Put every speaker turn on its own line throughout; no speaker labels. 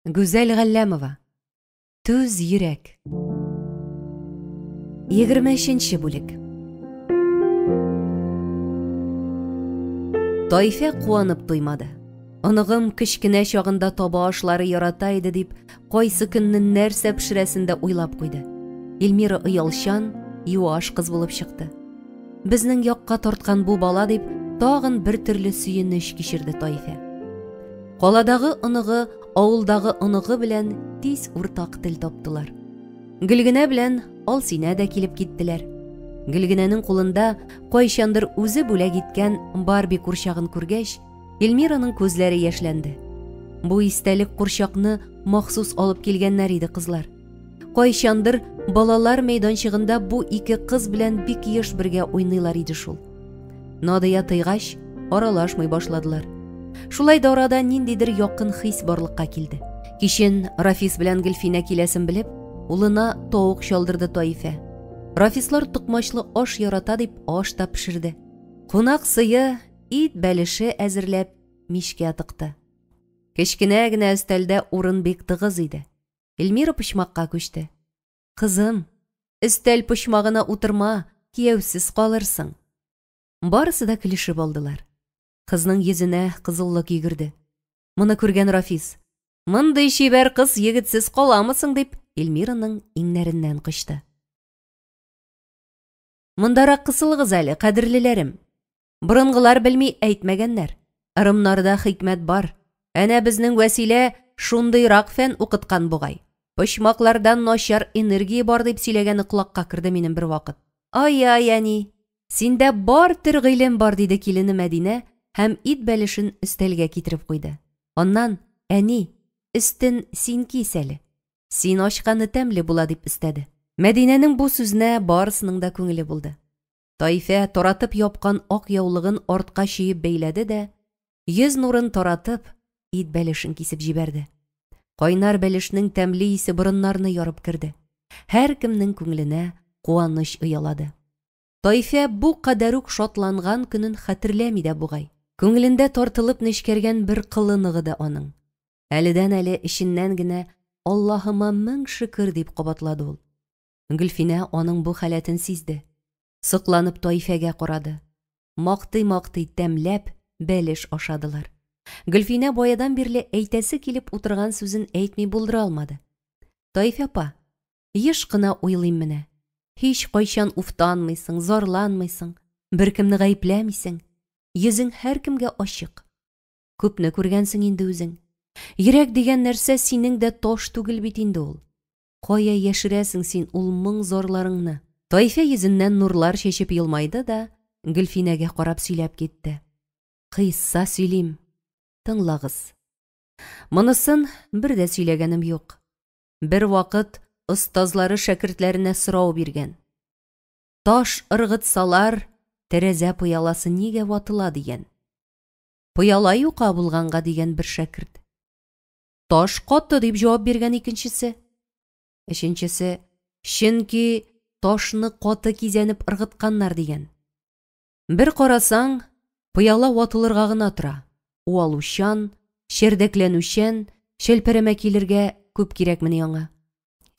Гүзәл Галләмова. Түз йөрәк. 23 бүлек. Тайфә куанып туймады. Оныгым кечкенә чагында таба ашлары ярата иде дип, кайсы көнне нәрсә пешерәсен дә уйлап куйды. Эльмира оялчан, юаш кыз булып чыкты. Безнең якка тарткан бу бала дип, тагын бер төрле сөенеч кичерде Тайфә. Каладагы оныгы авылдагы оныгы белән тиз уртак тел таптылар. Гөлгенә белән Алсинә дә килеп киттеләр. Гөлгенәнең кулында кайчандыр үзе бүләк иткән Барби курчагын күргәч, Эльмираның күзләре яшьләнде. Бу истәлек курчакны махсус алып килгәннәр иде кызлар. Кайчандыр балалар мәйданчыгында бу ике кыз белән бик еш бергә уйныйлар иде шул. Надия тыйгач, аралашмый башладылар. Шулай да арада ниндидер якын хис барлыкка килде. Кичен Рафис белән Гөлфинә киләсен белеп, улына тавык чалдырды Таифә. Рафислар токмачлы аш ярата дип аш та пешерде. Кунак сые ит бәлеше әзерләп мичкә тыкты. Кечкенә генә өстәлдә урын бик тыгыз иде. Эльмира почмакка күчте. Кызым, өстәл почмагына утырма, кияүсез калырсың. Барысы да көлешеп алдылар. Кызның йөзенә кызыллык йөгерде. Моны күргән Рафис, "Мондый чибәр кыз егетсез каламы соң?" дип, Эльмираның иңнәреннән кочты. Мондарак кысылыгыз әле, кадерлеләрем. Борынгылар белми әйтмәгәннәр. Ырымнарда хикмәт бар. Әнә безнең Вәсилә шундыйрак фән укыткан бугай. Почмаклардан начар энергия бар дип сөйләгәне колакка керде минем бервакыт. Ай-ай, әни, синдә бар төр гыйлем бар, диде килене Мәдинә һәм ит бәлешен өстәлгә китереп куйды. Аннан, әни, өстен син кис әле. Син ачканы тәмле була, дип өстәде. Мәдинәнең бу сүзенә барысының да күңеле булды. Таифә таратып япкан ак яулыгын артка чөеп бәйләде дә, йөз нурын таратып, ит бәлешен кисеп җибәрде. Кайнар бәлешнең тәмле исе борыннарны ярып керде. Һәркемнең күңеленә куаныч оялады. Таифә бу кадәр үк шатланган көнен хәтерләми дә бугай. Күңелендә тартылып нечкәргән бер кылы ныгыды аның. Әледән-әле эченнән генә Аллаһыма мең шөкер дип кабатлады ул. Гөлфинә аның бу халәтен сизде. Сокланып Таифәгә карады. Мактый-мактый тәмләп бәлеш ашадылар. Гөлфинә баядан бирле әйтәсе килеп утырган сүзен әйтми булдыра алмады. Таифә апа, еш кына уйлыйм менә. Һич кайчан уфтанмыйсың, зарланмыйсың, беркемне гаепләмисең. Йөзең һәркемгә ачык. Күпне күргәнсең инде үзең. Йөрәк дигән нәрсә синең дә таш түгел бит инде ул. Кая яшерәсең син ул моң-зарларыңны? Таифә йөзеннән нурлар чәчеп елмайды да, Гөлфинәгә карап сөйләп китте. Кыйсса сөйлим, тыңлагыз. Монысын бер дә сөйләгәнем юк. Бервакыт остазлары шәкертләренә сорау биргән. Таш ыргытсалар, тәрәзә пыяласы нигә ватыла дигән. Пыяла юка булганга дигән бер шәкерт. Таш каты дип җавап биргән икенчесе. Өченчесе, чөнки ташны каты кизәнеп ыргытканнар дигән. Бер карасаң, пыяла ватылырга гына тора. Уалучан, чәрдәкләнүчән, чәлпәрәмә килергә күп кирәкмени аңа.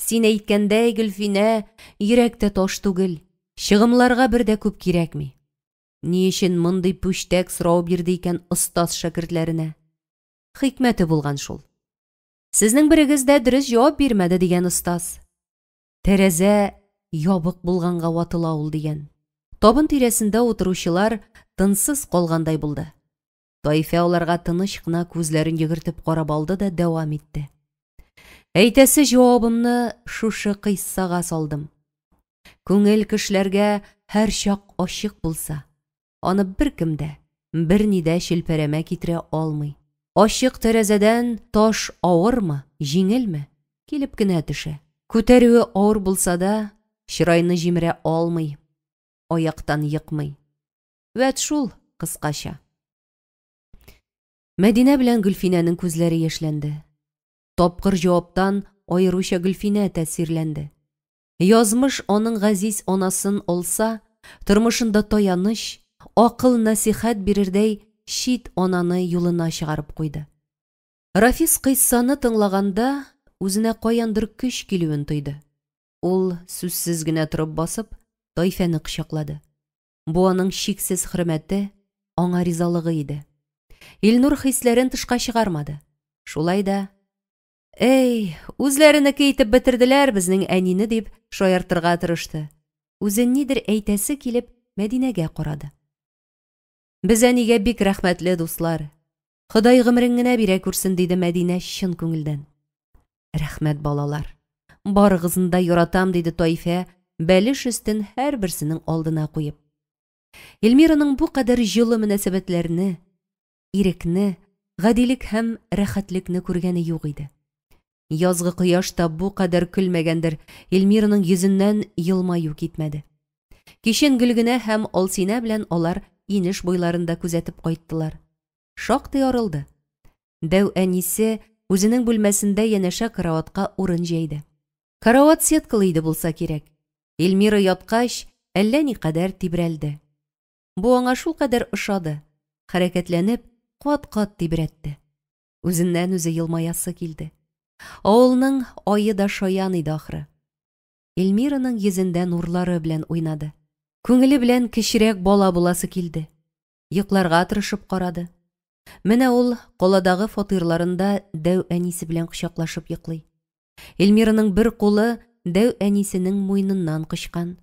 Син әйткәндәй, Гөлфинә, йөрәк тә таш түгел. Чыгымларга бер дә күп кирәкми. Ни өчен мондый пүчтәк сорау бирде икән остаз шәкертләренә? Хикмәте булган шул. Сезнең берегез дә дөрес җавап бирмәде, дигән остаз. Тәрәзә ябык булганга ватыла ул, дигән. Табын тирәсендә утыручылар тынсыз калгандай булды. Таифә аларга тыныч кына күзләрен йөгертеп карап алды да дәвам итте. Әйтәсе җавабымны шушы кыйссага салдым. Күңел кешеләргә һәрчак ачык булса, Аны беркем дә, берни дә челпәрәмә китерә алмый. Ачык тәрәзәдән таш авырмы, җиңелме, килеп кенә төшә. Күтәрүе авыр булса да, чырайны җимерә алмый, аяктан екмый. Вәт шул, кыскача. Мәдинә белән Гөлфинәнең күзләре яшьләнде. Тапкыр җаваптан аеруча Гөлфинә тәэсирләнде. Язмыш аның газиз анасын алса, тормышында таяныч, акыл-нәсыйхәт бирердәй чит ананы юлына чыгарып куйды. Рафис кыйссаны тыңлаганда үзенә каяндыр көч килүен тойды. Ул, сүзсез генә торып басып, Тайфәне кочаклады. Бу аның чиксез хөрмәте, аңа ризалыгы иде. Илнур хисләрен тышка чыгармады. Шулай да, Эй, үзләренеке итеп бетерделәр безнең әнине, дип шаяртырга тырышты. Үзе нидер әйтәсе килеп, Мәдинәгә карады. Без әнигә бик рәхмәтле, дуслар. Ходай гомерең генә бирә күрсен, диде Мәдинә чын күңелдән. Рәхмәт, балалар. Барыгызны да яратам, диде Тайфә, бәлеш өстен һәрберсенең алдына куеп. Эльмираның бу кадәр җылы мөнәсәбәтләрне, ирекне, гадилек һәм рәхәтлекне күргәне юк иде. Язгы кояш та бу кадәр көлмәгәндер, Эльмираның йөзеннән елмаю китмәде. Кичен Гөлгенә һәм Алсинә белән алар инеш буйларында күзәтеп кайттылар. Шактый арылды. Дәү әнисе үзенең бүлмәсендә янәшә караватка урын җәйде. Карават сеткалы иде булса кирәк. Эльмира яткач, әллә никадәр тибрәлде. Бу аңа шулкадәр ошады. Хәрәкәтләнеп, кат-кат тибрәтте. Үзеннән-үзе елмаясы килде. Авылның ае да шаян иде ахры. Эльмираның йөзендә нурлары белән уйнады. Күңеле белән кечерәк бала буласы килде. Йокларга тырышып карады. Менә ул каладагы фатирларында дәү әнисе белән кочаклашып йоклый. Эльмираның бер кулы дәү әнисенең муеныннан кочкан.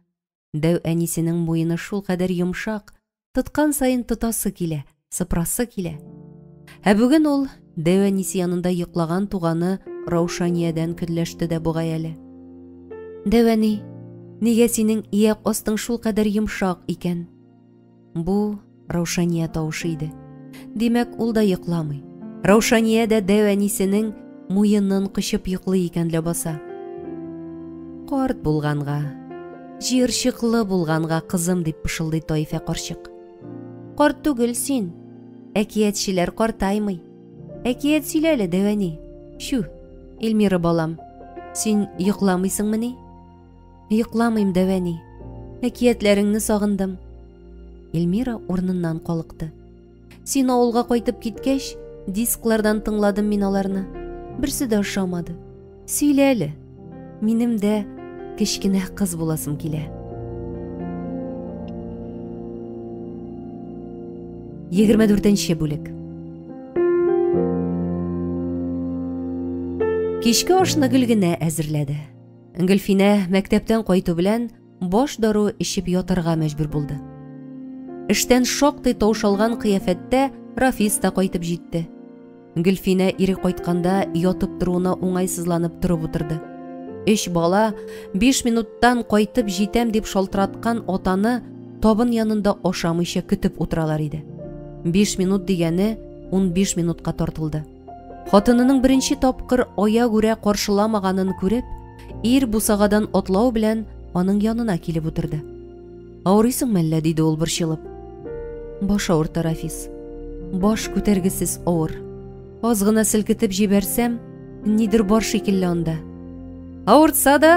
Дәү әнисенең муены шулкадәр йомшак, тоткан саен тотасы килә, сыпырасы килә. Ә бүген ул дәү әнисе янында йоклаган туганы Раушаниядән көнләште дә бугай әле. Дәү әни, нигә синең ияк астың шулкадәр йомшак икән? Бу Раушания тавышы иде. Димәк, ул да йокламый. Раушания дә дәү әнисенең муенын кочып йоклый икән ләбаса. Карт булганга, җыерчыклы булганга, кызым, дип пышылдый Таифә карчык. Карт түгел син. Әкиятчеләр картаймый. Әкият сөйлә әле, дәү әни. Чү, Эльмира балам, син йокламыйсыңмыни? Йокламыйм, дәү әни. Әкиятләреңне сагындым. Эльмира урыныннан калыкты. Син авылга кайтып киткәч, дисклардан тыңладым мин аларны. Берсе дә ошамады. Сөйлә әле. Минем дә кечкенә кыз буласым килә. 24 бүлек. Кичке ашны Гөлгенә әзерләде. Гөлфинә мәктәптән кайту белән баш даруы эчеп ятарга мәҗбүр булды. Эштән шактый таушалган кыяфәттә Рафис та кайтып җитте. Гөлфинә ире кайтканда ятып торуына уңайсызланып торып утырды. Өч бала 5 минуттан кайтып җитәм дип шалтыраткан атаны табын янында ашамыйча көтеп утыралар иде. 5 минут дигәне 15 минутка тартылды. Хатынының беренче тапкыр аягүрә каршыламаганын күреп, ир бусагадан атлау белән аның янына килеп утырды. Авырыйсың мәллә, диде ул борчылып. Баш авырта, Рафис. Баш күтәргесез авыр. Аз гына селкетеп җибәрсәм, нидер бар шикелле анда. Авыртса да,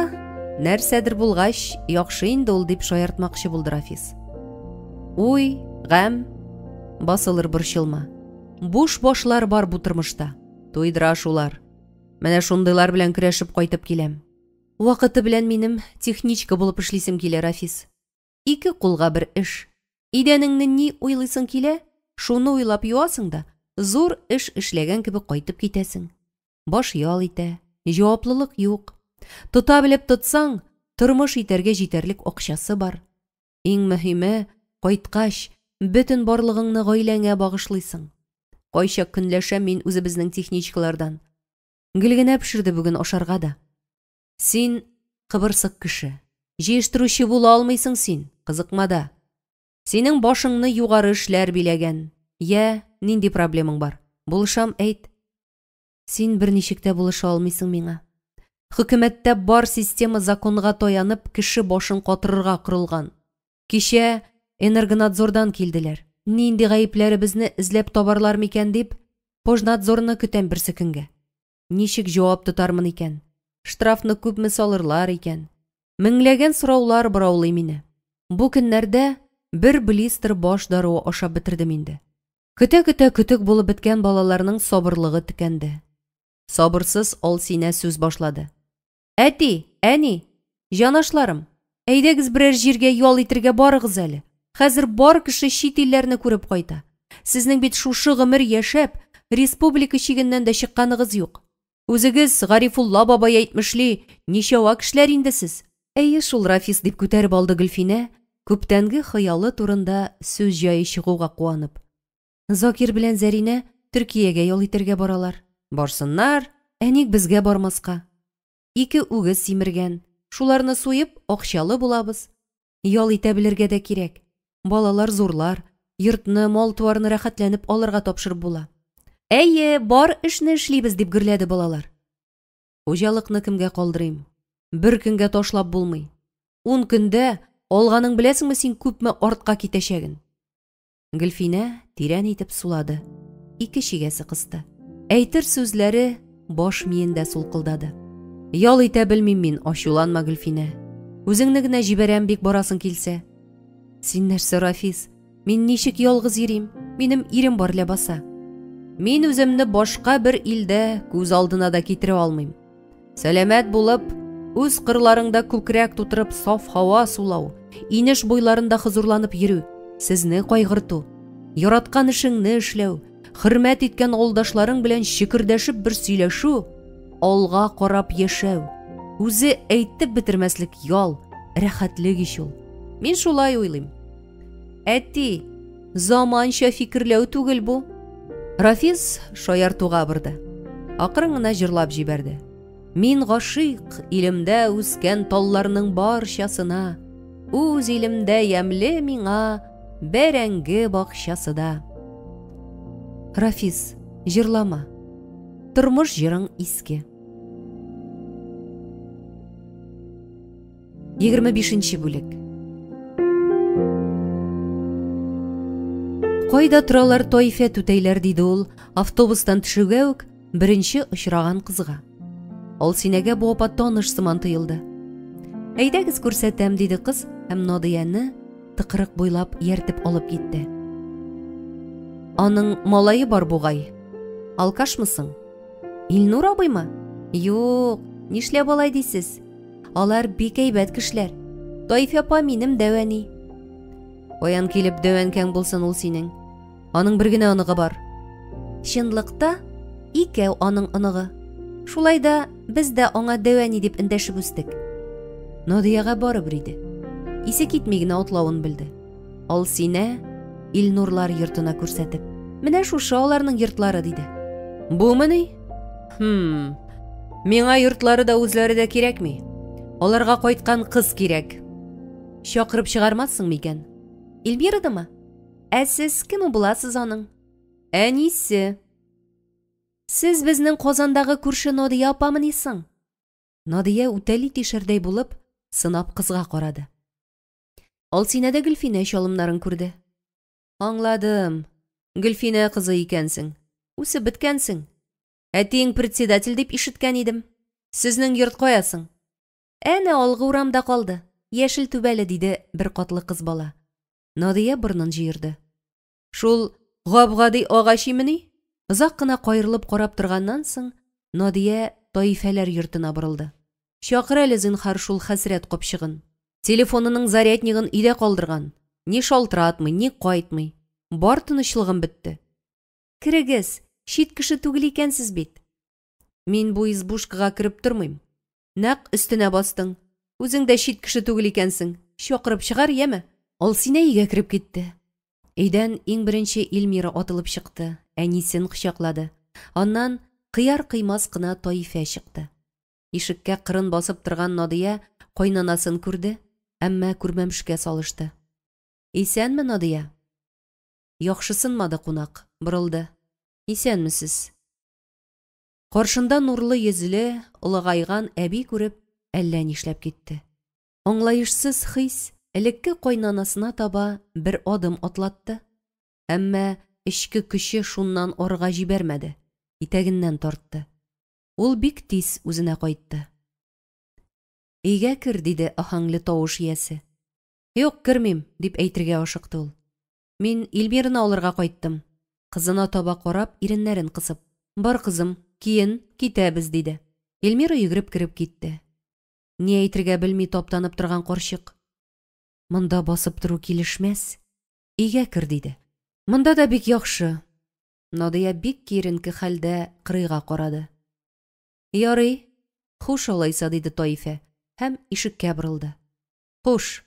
нәрсәдер булгач, яхшы инде ул, дип шаяртмакчы булды Рафис. Уй, гамь, басылыр борчылма. Буш башлар бар бу тормышта. Туйдыра шулар. Менә шундыйлар белән көрәшеп кайтып киләм. Вакыты белән минем техничка булып эшлисем килә, Рафис. Ике кулга бер эш. Идәнеңне ни уйлыйсың килә, шуны уйлап юасың да, зур эш эшләгән кебек кайтып китәсең. Баш ял итә, җаваплылык юк. Тота белеп тотсаң, тормыш итәргә җитәрлек акчасы бар. Иң мөһиме, кайткач, бөтен барлыгыңны гаиләңә багышлыйсың. Кайчак көнләшәм мин үзебезнең техничкалардан. Гөлгенә пешерде бүген ашарга да. Син кыбырсык кеше. Җыештыручы була алмыйсың син, кызыкма да. Синең башыңны югары эшләр биләгән. Йә, нинди проблемаң бар? Булышам, әйт. Син берничек тә булыша алмыйсың миңа. Хөкүмәттә бар система законга таянып, кеше башын катырырга корылган. Кичә Энергонадзордан килделәр. Нинди гаепләребезне эзләп табарлар микән дип, Пожнадзорны көтәм берсе көнгә. Ничек җавап тотармын икән? Штрафны күпме салырлар икән? Меңләгән сораулар бораулый мине. Бу көннәрдә бер блистер баш даруы ашап бетердем инде. Көтә-көтә көтек булып беткән балаларның сабырлыгы төкәнде. Сабырсыз Алсинә сүз башлады. Әти, әни, җанашларым, әйдәгез берәр җиргә ял итергә барыгыз әле. Хәзер бар кеше чит илләрне күреп кайта. Сезнең бит шушы гомер яшәп, республика чигеннән дә чыкканыгыз юк. Үзегез, Гарифулла бабай әйтмешли, ничава кешеләр инде сез. Әйе шул, Рафис, дип күтәреп алды Гөлфинә, күптәнге хыялы турында сүз җае чыгуга куанып. Закир белән Зәринә Төркиягә ял итәргә баралар. Барсыннар, ә ник безгә бармаска? Ике үгез симергән, шуларны суеп, акчалы булабыз. Ял итә белергә дә кирәк. Балалар зурлар, йортны, мал-туарны рәхәтләнеп алырга тапшырып була. Әйе, бар эшне эшлибез, дип гөрләде балалар. Хуҗалыкны кемгә калдырыйм? Бер көнгә ташлап булмый. Ун көндә алганың беләсеңме син күпме артка китәчәген? Гөлфинә тирән итеп сулады. Ике чигәсе кысты. Әйтер сүзләре баш миендә сулкылдады. Ял итә белмим мин, ачуланма, Гөлфинә. Үзеңне генә җибәрәм бик барасың килсә. Син нәрсә, Рафис? Мин ничек ялгыз йөрим? Минем ирем бар ләбаса. Мин үземне башка бер илдә күз алдына да китерә алмыйм. Сәламәт булып, үз кырларыңда күкрәк тутырып саф һава сулау, инеш буйларында хозурланып йөрү, сезне кайгырту, яраткан эшеңне эшләү, хөрмәт иткән авылдашларың белән чөкердәшеп бер сөйләшү, алга карап яшәү, үзе әйтеп бетермәслек ял, рәхәтлек ич ул. Мин шулай уйлыйм. Әти, заманча фикерләү түгел бу. Рафис шаяртуга борды. Акрын гына җырлап җибәрде. Мин гашыйк илемдә үскән талларның барчасына. Үз илемдә ямьле миңа бәрәңге бакчасы да. Рафис, җырлама. Тормыш җырың иске. 25 бүлек. Кайда торалар Тайфә түтәйләр, диде ул, автобустан төшүгә үк беренче очраган кызга. Алсинәгә бу апа таныш сыман тоелды. Әйдәгез күрсәтәм, диде кыз һәм Надияне тыкрык буйлап ияртеп алып китте. Аның малае бар бугай. Алкашмы соң? Илнур абыймы? Юк, нишләп алай дисез? Алар бик әйбәт кешеләр. Таифә апа минем дәү әни. Каян килеп дәү әнкәң булсын ул синең? Аның бер генә оныгы бар. Чынлыкта икәү аның оныгы. Шулай да без дә аңа дәү әни дип эндәшеп үстек. Надиягә барыбер иде. Исе китми генә атлавын белде. Алсинә Илнурлар йортына күрсәтеп. Менә шушы аларның йортлары, диде. Бумыни? Хм. Миңа йортлары да үзләре дә кирәкми. Аларга кайткан кыз кирәк. Чакырып чыгармассың микән? Эльмирадамы? Ә сез кем буласыз аның? Әнисе. Сез безнең Казандагы күрше Надия апамыни соң? Надия үтәли тишәрдәй булып, сынап кызга карады. Алсинә дә Гөлфинә чалымнарын күрде. Аңладым. Гөлфинә кызы икәнсең. Үсеп беткәнсең. Әтиең председатель дип ишеткән идем. Сезнең йорт кая соң? Әнә алгы урамда калды. Яшел түбәле, диде бер катлы кыз бала. Надия борынын җыерды. Шул гап-гади агач имени? Озак кына каерылып карап торганнан соң, Надия Таифәләр йортына борылды. Чакыр әле зинһар шул хәсрәт капчыгын. Телефонының заряднигын өйдә калдырган. Ни шалтыратмый, ни кайтмый. Бар тынычлыгым бетте. Керегез, чит кеше түгел икәнсез бит. Мин бу избушкага кереп тормыйм. Нәкъ өстенә бастың. Үзең дә чит кеше түгел икәнсең. Чакырып чыгар, яме? Алсинә өйгә кереп китте. Өйдән иң беренче Эльмира атылып чыкты, әнисен кочаклады. Аннан кыяр-кыймас кына Таифә чыкты. Ишеккә кырын басып торган Надия кайнанасын күрде, әмма күрмәмешкә салышты. Исәнме, Надия? Яхшысынмады кунак, борылды. Исәнмесез. Каршында нурлы йөзле, олыгайган әби күреп, әллә нишләп китте. Аңлаешсыз хис элекке кайнанасына таба бер адым атлатты, әмма эчке көче шуннан арыга җибәрмәде, итәгеннән тартты. Ул бик тиз үзенә кайтты. Өйгә кер, диде аһәңле тавыш иясе. Юк, кермим, дип әйтергә ашыкты ул. Мин Эльмираны алырга кайттым. Кызына таба карап, иреннәрен кысып. Бар, кызым, киен, китәбез, диде. Эльмира йөгереп кереп китте. Ни әйтергә белми таптанып торган карчык. Монда басып тору килешмәс. Өйгә кер, диде. Монда да бик яхшы. Надия бик киеренке хәлдә кырыйга карады. Ярый, хуш алайса, диде Таифә һәм ишеккә борылды. Хуш.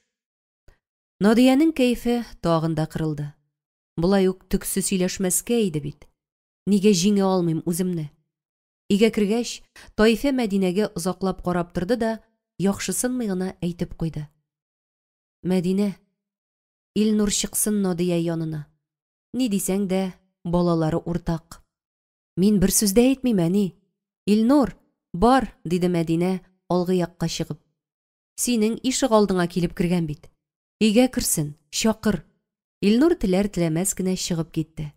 Надиянең кәефе тагын да кырылды. Болай ук төксе сөйләшмәскә иде бит. Нигә җиңә алмыйм үземне? Өйгә кергәч, Таифә Мәдинәгә озаклап карап торды да, яхшысынмый гына әйтеп куйды. Мәдинә, Илнур чыксын Надия янына. Ни дисәң дә, балалары уртак. Мин бер сүз дә әйтмим, әни. Илнур, бар, диде Мәдинә, алгы якка чыгып. Синең ишегалдыңа килеп кергән бит. Өйгә керсен, чакыр. Илнур теләр-теләмәс кенә чыгып китте.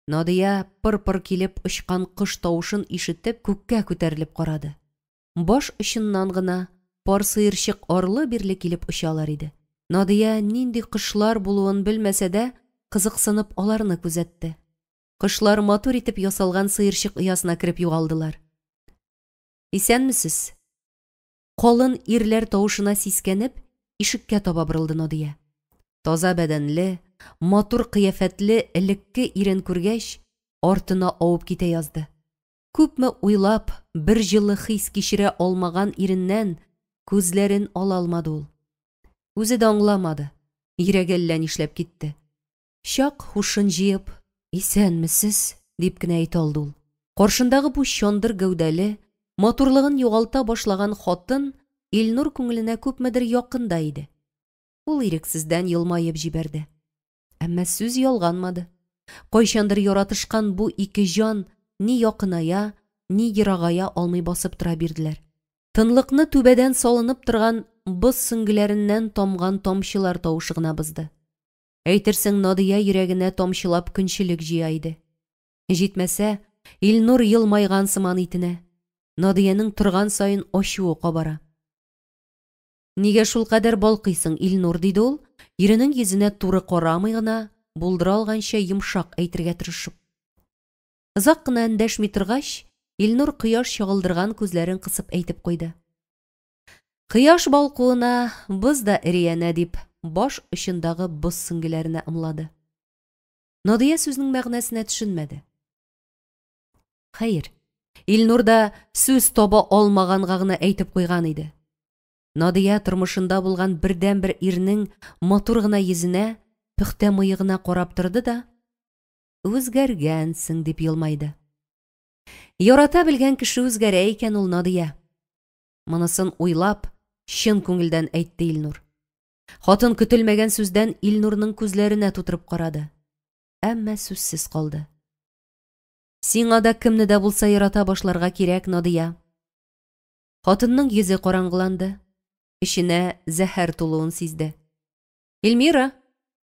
Надия пыр-пыр килеп очкан кош тавышын ишетеп күккә күтәрелеп карады. Баш очыннан гына пар сыерчык арлы-бирле килеп очалар иде. Надия нинди кошлар булуын белмәсә дә, кызыксынып аларны күзәтте. Кошлар матур итеп ясалган сыерчык оясына кереп югалдылар. Исәнмесез? Калын ирләр тавышына сискәнеп, ишеккә таба борылды Надия. Таза бәдәнле, матур кыяфәтле элекке ирен күргәч, артына авып китә язды. Күпме уйлап, бер җылы хис кичерә алмаган иреннән күзләрен ала алмады ул. Үзе дә аңламады, йөрәге әллә нишләп китте. Чак һушын җыеп, Исәнмесез, дип кенә әйтә алды ул. Каршындагы бу чандыр гәүдәле, матурлыгын югалта башлаган хатын Илнур күңеленә күпмедер якын да иде. Ул ирексездән елмаеп җибәрде. Әмма сүз ялганмады. Кайчандыр яратышкан бу ике җан ни якыная, ни ерагая алмый басып тора бирделәр. Тынлыкны түбәдән салынып торган боз сөңгеләреннән тамган тамчылар тавышы гына бозды. Әйтерсең, Надия йөрәгенә тамчылап көнчелек җыя иде. Җитмәсә, Илнур елмайган сыман итенә. Надиянең торган саен ачуы кабара. Нигә шулкадәр балкыйсың, Илнур, диде ул, иренең йөзенә туры карамый гына, булдыра алганча йомшак әйтергә тырышып. Озак кына эндәшми торгач, Илнур кояш чагылдырган күзләрен кысып әйтеп куйды. Кояш балкуына боз да эри әнә, дип, баш очындагы боз сөңгеләренә ымлады. Надия сүзнең мәгънәсенә төшенмәде. Хәер, Илнур да сүз таба алмаганга гына әйтеп куйган иде. Надия тормышында булган бердәнбер ирнең матур гына йөзенә, пөхтә мыегына карап торды да, Үзгәргәнсең, дип елмайды. Ярата белгән кеше үзгәрә икән ул, Надия. Монысын уйлап, чын күңелдән әйтте Илнур. Хатын көтелмәгән сүздән Илнурның күзләренә тутырып карады. Әмма сүзсез калды. Сиңа да кемне дә булса ярата башларга кирәк, Надия. Хатынның йөзе караңгыланды. Эченә зәһәр тулуын сизде. Эльмира,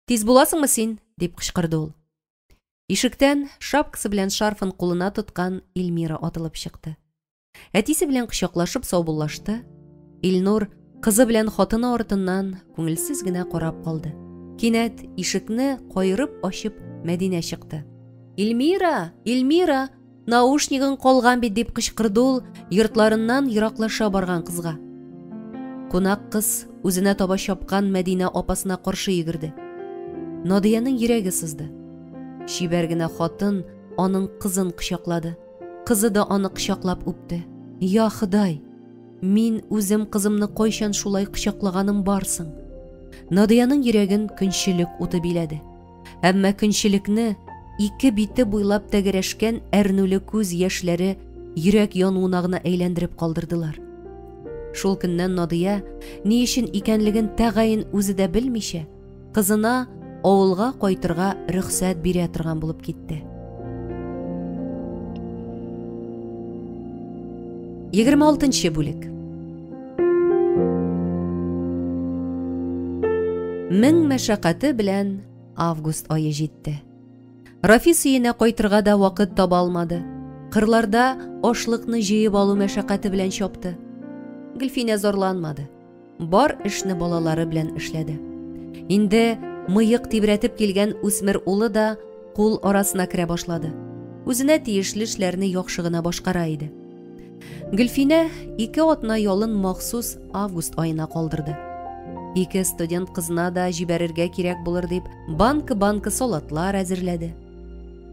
тиз буласыңмы син? дип кычкырды ул. Ишектән шапкасы белән шарфын кулына тоткан Эльмира атылып чыкты. Әтисе белән кочаклашып саубуллашты. Илнур кызы белән хатыны артыннан күңелсез генә карап калды. Кинәт ишекне каерып ачып Мәдинә чыкты. Эльмира, Эльмира, наушнигың калган бит, дип кычкырды ул йортларыннан ераклаша барган кызга. Кунак кыз үзенә таба чапкан Мәдинә апасына каршы йөгерде. Надиянең йөрәге сызды. Чибәр генә хатын аның кызын кочаклады. Кызы да аны кочаклап үпте. Я Ходай, мин үзем кызымны кайчан шулай кочаклаганым бар соң? Надиянең йөрәген көнчелек уты биләде. Әмма көнчелекне ике бите буйлап тәгәрәшкән әрнүле күз яшьләре йөрәк януына гына әйләндереп калдырдылар. Шул көннән Надия ни өчен икәнлеген тәгаен үзе дә белмичә, кызына авылга кайтырга рөхсәт бирә торган булып китте. 26 бүлек. Мең мәшәкате белән август ае җитте. Рафис өенә кайтырга да вакыт таба алмады. Кырларда ашлыкны җыеп алу мәшәкате белән чапты. Гөлфинә зарланмады. Бар эшне балалары белән эшләде. Инде мыек тибрәтеп килгән үсмер улы да кул арасына керә башлады. Үзенә тиешле эшләрне яхшы гына башкара иде. Гөлфинә ике атна ялын махсус август аена калдырды. Ике студент кызына да җибәрергә кирәк булыр дип, банка-банка салатлар әзерләде.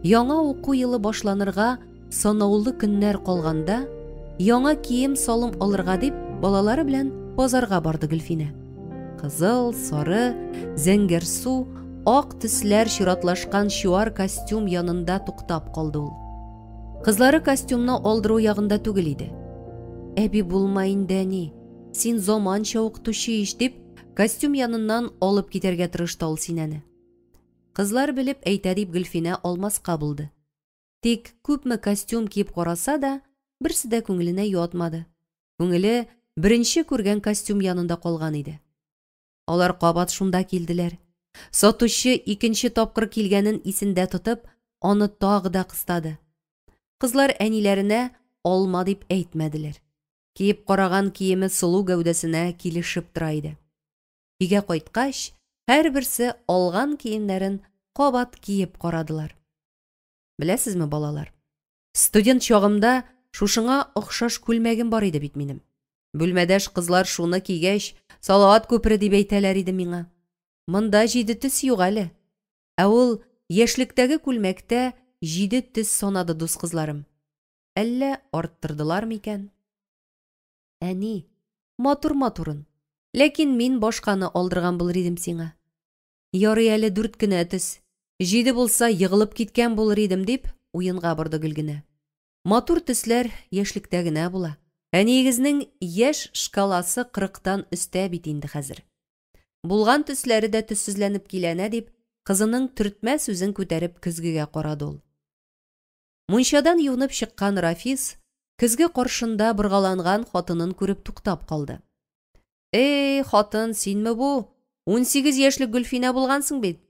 Яңа уку елы башланырга санаулы көннәр калганда, яңа кием-салым алырга дип, балалары белән базарга барды Гөлфинә. Кызыл, сары, зәңгәрсу, ак төсләр чиратлашкан чуар костюм янында туктап калды ул. Кызлары костюмны алдыру ягында түгел иде. Әби булма инде, әни, син заманча укытучы ич, дип, костюм яныннан алып китәргә тырышты ул Синәне. Кызлар белеп әйтә дип Гөлфинә алмаска булды. Тик күпме костюм киеп караса да, берсе дә күңеленә ятмады. Күңеле беренче күргән костюм янында калган иде. Алар кабат шунда килделәр. Сатучы икенче тапкыр килгәнен исендә тотып, аны тагы да кыстады. Кызлар әниләренә алма дип әйтмәделәр. Киеп караган киеме сылу гәүдәсенә килешеп тора иде. Өйгә кайткач, һәрберсе алган киемнәрен кабат киеп карадылар. Беләсезме, балалар? Студент чагымда шушыңа охшаш күлмәгем бар иде бит минем. Бүлмәдәш кызлар шуны кигәч, Салават күпере дип әйтәләр иде миңа. Монда җиде төс юк әле. Ә ул яшьлектәге күлмәктә җиде төс санады дус кызларым. Әллә арттырдылар микән? Әни, матур матурын. Ләкин мин башканы алдырган булыр идем сиңа. Ярый әле дүрт кенә төс. Җиде булса, егылып киткән булыр идем, дип уенга борды Гөлгенә. Матур төсләр яшьлектә генә була. Әниегезнең яшь шкаласы кырыктан өстә бит инде хәзер. Булган төсләре дә төссезләнеп киләнә, дип, кызының төртмә сүзен күтәреп көзгегә карады ул. Мунчадан юынып чыккан Рафис көзге каршында боргаланган хатынын күреп туктап калды. Эй, хатын, синме бу? 18 яшьлек Гөлфинә булгансың бит.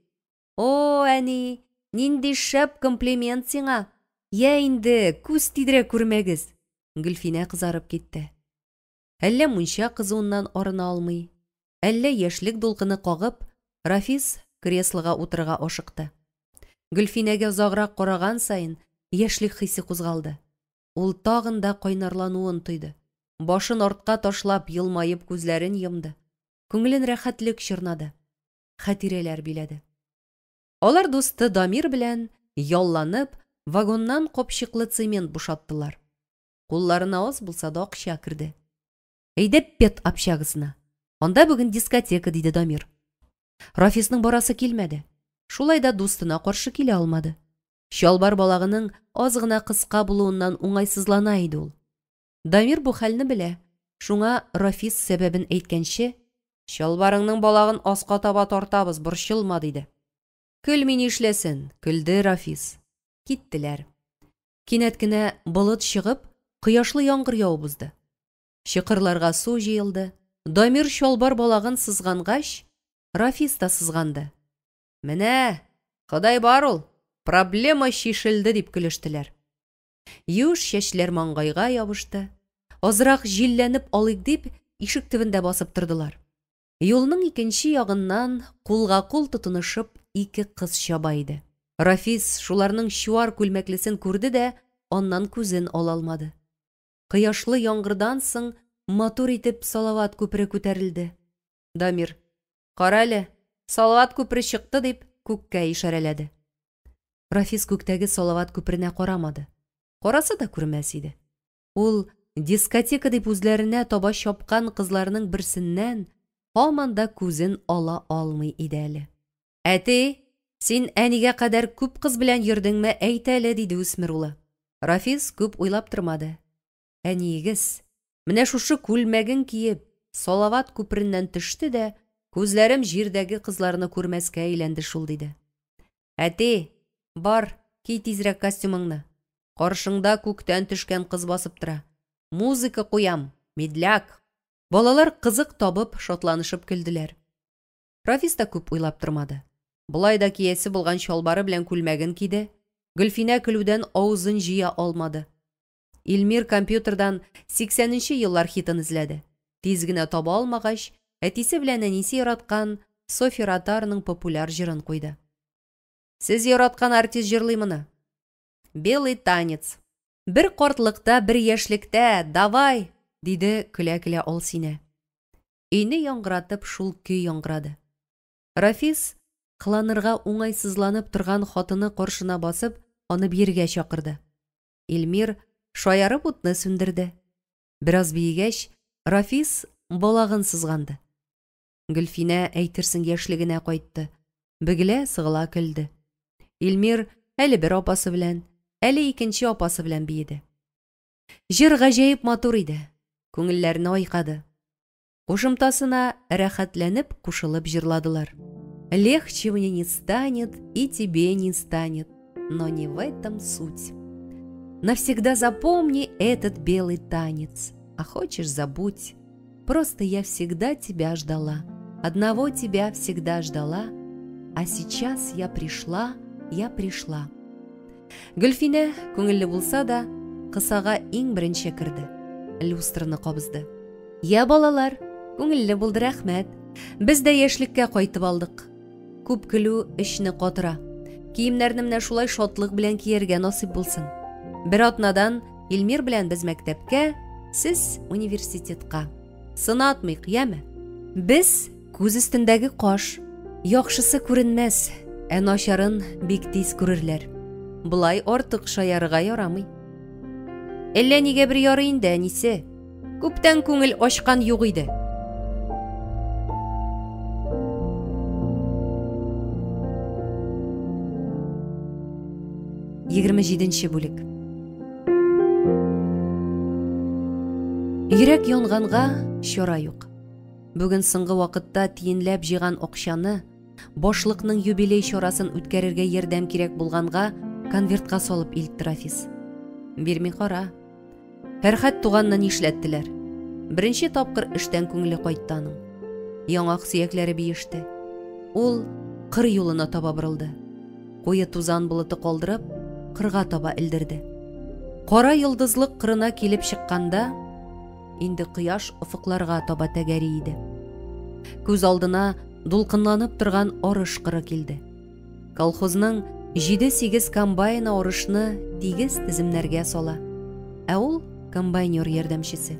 О, әни, нинди шәп комплимент сиңа. Я инде, күз тидерә күрмәгез. Гөлфинә кызарып китте. Әллә мунча кызуыннан арына алмый, әллә яшьлек дулкыны кагып, Рафис креслога утырырга ашыкты. Гөлфинәгә озаграк караган саен яшьлек хисе кузгалды. Ул тагын да кайнарлануын тойды. Башын артка ташлап, елмаеп күзләрен йомды. Күңелен рәхәтлек чорнады. Хатирәләр биләде. Алар дусты Дамир белән, ялланып, вагоннан капчыклы цемент бушаттылар. Кулларына аз булса да акча керде. Әйдә пет общагасына. Анда бүген дискотека, диде Дамир. Рафисның барасы килмәде. Шулай да дустына каршы килә алмады. Чалбар балагының аз гына кыска булуыннан уңайсызлана иде ул. Дамир бу хәлне белә. Шуңа Рафис сәбәбен әйткәнче, чалбарыңның балагын аска таба тартабыз, борчылма, диде. Көлми нишләсен, көлде Рафис. Киттеләр. Кинәт кенә болыт чыгып, кояшлы яңгыр явып узды. Чокырларга су җыелды. Дамир чалбар балагын сызгангач, Рафис та сызганды. Менә, Ходай бар ул, проблема чишелде, дип көлештеләр. Юеш чәчләр маңгайга ябышты. Азрак җилләнеп алыйк дип, ишек төбендә басып тордылар. Юлның икенче ягыннан кулга-кул тотынышып ике кыз чаба иде. Рафис шуларның чуар күлмәклесен күрде дә аннан күзен ала алмады. Кояшлы яңгырдан соң матур итеп Салават күпере күтәрелде. Дамир, Карале, Салават күпере чыкты, дип күккә ишарәләде. Рафис күктәге Салават күперенә карамады. Караса да күрмәс иде. Ул дискотека дип үзләренә таба чапкан кызларның берсеннән һаман да күзен ала алмый иде әле. Әти, син әнигә кадәр күп кыз белән йөрдеңме, әйт әле, диде үсмер улы. Рафис күп уйлап тормады. Әниегез, менә шушы күлмәген киеп, Салават күпереннән төште дә, күзләрем җирдәге кызларны күрмәскә әйләнде шул, диде. Әти, бар, ки тизрәк костюмыңны. Каршыңда күктән төшкән кыз басып тора. Музыка куям, медляк. Балалар кызык табып, шатланышып көлделәр. Рафис та күп уйлап тормады. Болай да киясе булган чалбары белән күлмәген киде. Гөлфинә көлүдән авызын җыя алмады. Илмир компьютердан 80 нче еллар хитын эзләде. Тиз генә таба алмагач, әтисе белән әнисе яраткан Софи Ротаруның популяр җырын куйды. Сез яраткан артист җырлый моны. Белый танец. Бер картлыкта, бер яшьлектә, давай, диде көлә-көлә Алсинә. Өйне яңгыратып шул көй яңгырады. Рафис, кыланырга уңайсызланып торган хатыны каршына басып, аны биергә чакырды. Илмир шаярып утны сүндерде. Бераз биегәч, Рафис балагын сызганды. Гөлфинә әйтерсең яшьлегенә кайтты. Бөгелә-сыгыла көлде. Илмир әле бер апасы белән, әле икенче апасы белән биеде. Җыр гаҗәеп матур иде, күңелләрне айкады. Кушымтасына рәхәтләнеп кушылып җырладылар. Легче мне не станет и тебе не станет, но не в этом суть. Навсегда запомни этот белый танец, а хочешь забудь. Просто я всегда тебя ждала, одного тебя всегда ждала, а сейчас я пришла, я пришла. Гөлфинә, күңелле булса да, кысага иң беренче керде. Люстраны кабызды. Я, балалар, күңелле булды, рәхмәт. Без дә яшьлеккә кайтып алдык. Күп көлү эчне катыра. Киемнәрне менә шулай шатлык белән кияргә насыйп булсын. Бер атнадан Илмир белән без мәктәпкә, сез университетка. Сынатмыйк, яме? Без күз өстендәге каш. Яхшысы күренмәс, ә начарын бик тиз күрерләр. Болай артык шаярырга ярамый. Әллә нигә бер ярый инде, әнисе. Күптән күңел ачкан юк иде. 27 бүлек. Йөрәк янганга чара юк. Бүген соңгы вакытта тиенләп җыйган акчаны башлыкның юбилей чарасын үткәрергә ярдәм кирәк булганга конвертка салып илтте Рафис. Бирми кара. Фәрхәт туганны нишләттеләр? Беренче тапкыр эштән күңеле кайтты аның. Яңак сөякләре биеште. Ул кыр юлына таба борылды. Куе тузан болыты калдырып, кырга таба элдерде. Кара йолдызлык кырына килеп чыкканда, инде кояш офыкларга таба тәгәри иде. Күз алдына дулкынланып торган арыш кыры килде. Колхозның 7-8 комбайны арышны тигез теземнәргә сала. Ә ул комбайнер ярдәмчесе.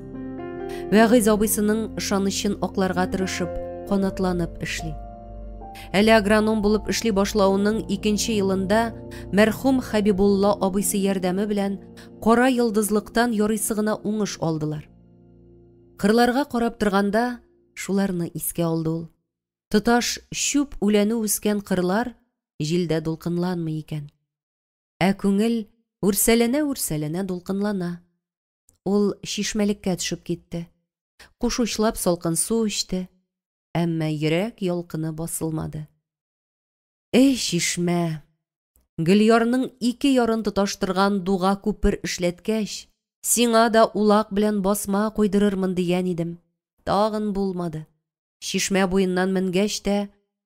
Вәгыйз абыйсының ышанычын акларга тырышып, канатланып эшли. Әле агроном булып эшли башлавының икенче елында мәрхүм Хәбибулла абыйсы ярдәме белән кара йолдызлыктан ярыйсы гына уңыш алдылар. Кырларга карап торганда шуларны искә алды ул. Тоташ чүп үләне үскән кырлар җилдә дулкынланмый икән. Ә күңел үрсәләнә-үрсәләнә дулкынлана. Ул чишмәлеккә төшеп китте. Кушучлап салкын су эчте, әмма йөрәк ялкыны басылмады. Эй, чишмә! Гөльярның ике ярын тоташтырган дуга күпер эшләткәч, сиңа да улак белән басма куйдырырмын дигән идем. Тагын булмады. Чишмә буеннан менгәч тә,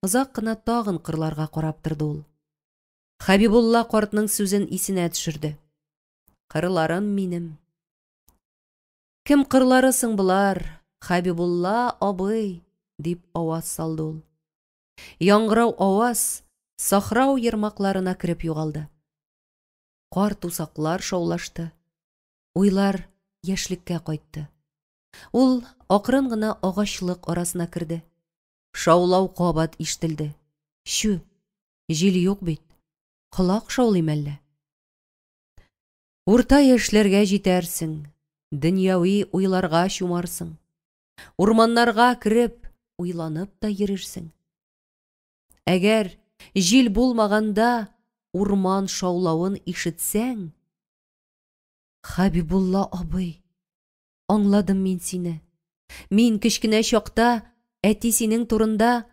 озак кына тагын кырларга карап торды ул. Хәбибулла картның сүзен исенә төшерде. Кырларым минем. Кем кырлары соң болар, Хәбибулла абый, дип аваз салды ул. Яңгырау аваз сахрау ермакларына кереп югалды. Карт усаклар шаулашты. Уйлар яшьлеккә кайтты. Ул акрын гына агачлык арасына керде. Шаулау кабат ишетелде. Чү, җил юк бит. Колак шаулый мәллә? Урта яшьләргә җитәрсең, дөньяви уйларга чумарсың. Урманнарга кереп, уйланып та йөрерсең. Әгәр җил булмаганда урман шаулавын ишетсәң, Хәбибулла абый, аңладым мин сине. Мин кечкенә чакта әти синең турында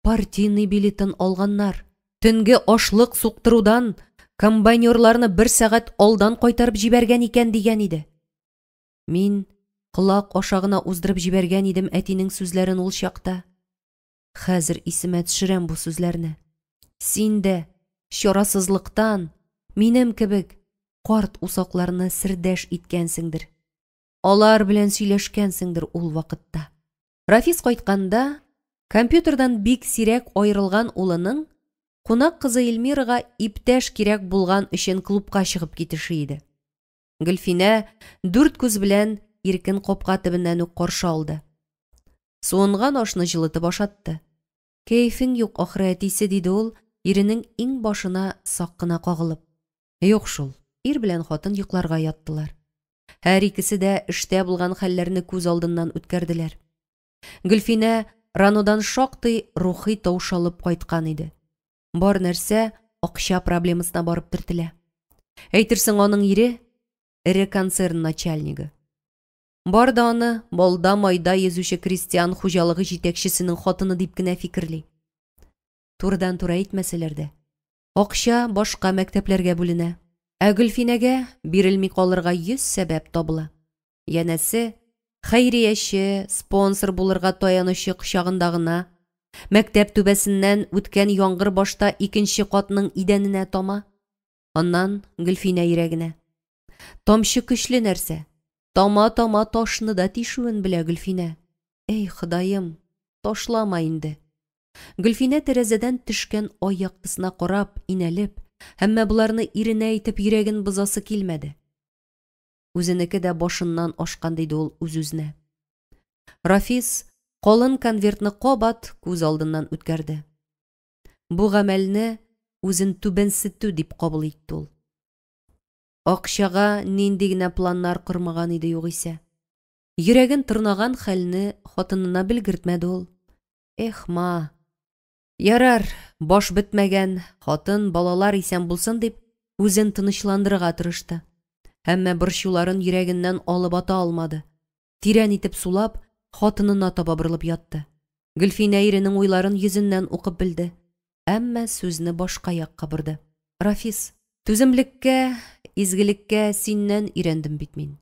партийный билетын алганнар. Төнге ашлык суктырудан комбайнерларны бер сәгать алдан кайтарып җибәргән икән дигән иде. Мин колак аша гына уздырып җибәргән идем әтинең сүзләрен ул чакта. Хәзер исемә төшерәм бу сүзләрне. Син дә чарасызлыктан минем кебек карт усакларны сердәш иткәнсеңдер. Алар белән сөйләшкәнсеңдер ул вакытта. Рафис кайтканда, компьютердан бик сирәк аерылган улының Кунак кызы Эльмирага иптәш кирәк булган өчен клубка чыгып китеше иде. Гөлфинә дүрт күз белән иркен капка төбеннән үк каршы алды. Суынган ашны җылытып ашатты. Кәефең юк, ахры, әтисе, диде ул, иренең иң башына сак кына кагылып. Юк шул, ир белән хатын йокларга яттылар. Һәр икесе дә эштә булган хәлләрне күз алдыннан үткәрделәр. Гөлфинә Ранодан шактый рухи таушалып кайткан иде. Бар нәрсә акча проблемасына барып төртелә. Әйтерсең, аның ире эре концерн начальнигы. Бар да аны балда-майда йөзүче крестьян хуҗалыгы җитәкчесенең хатыны дип кенә фикерли. Турыдан-туры әйтмәсәләр дә, акча башка мәктәпләргә бүленә. Ә Гөлфинәгә бирелми калырга йөз сәбәп табыла. Янәсе, хәйрияче, спонсор булырга таянучы кочагында гына. Мәктәп түбәсеннән үткән яңгыр башта икенче катның идәненә тама, аннан Гөлфинә йөрәгенә. Тамчы көчле нәрсә. Тама-тама ташны да тишүен белә Гөлфинә. Эй, Ходаем, ташлама инде. Гөлфинә тәрәзәдән төшкән ай яктысына карап, инәлеп, әмма боларны иренә әйтеп йөрәген бозасы килмәде. Үзенеке дә башыннан ашкан, диде ул үз-үзенә. Рафис калын конвертны кабат күз алдыннан үткәрде. Бу гамәлне үзен түбәнсетү дип кабул итте ул. Акчага нинди генә планнар кормаган иде югыйсә. Йөрәген тырнаган хәлне хатынына белгертмәде ул. Эх, ма. Ярар, баш бетмәгән, хатын, балалар исән булсын дип, үзен тынычландырырга тырышты. Әмма борчуларын йөрәгеннән алып ата алмады. Тирән итеп сулап, хатынына таба борылып ятты. Гөлфинә иренең уйларын йөзеннән укып белде. Әмма сүзне башка якка борды. Рафис, түземлеккә, изгелеккә синнән өйрәндем бит мин.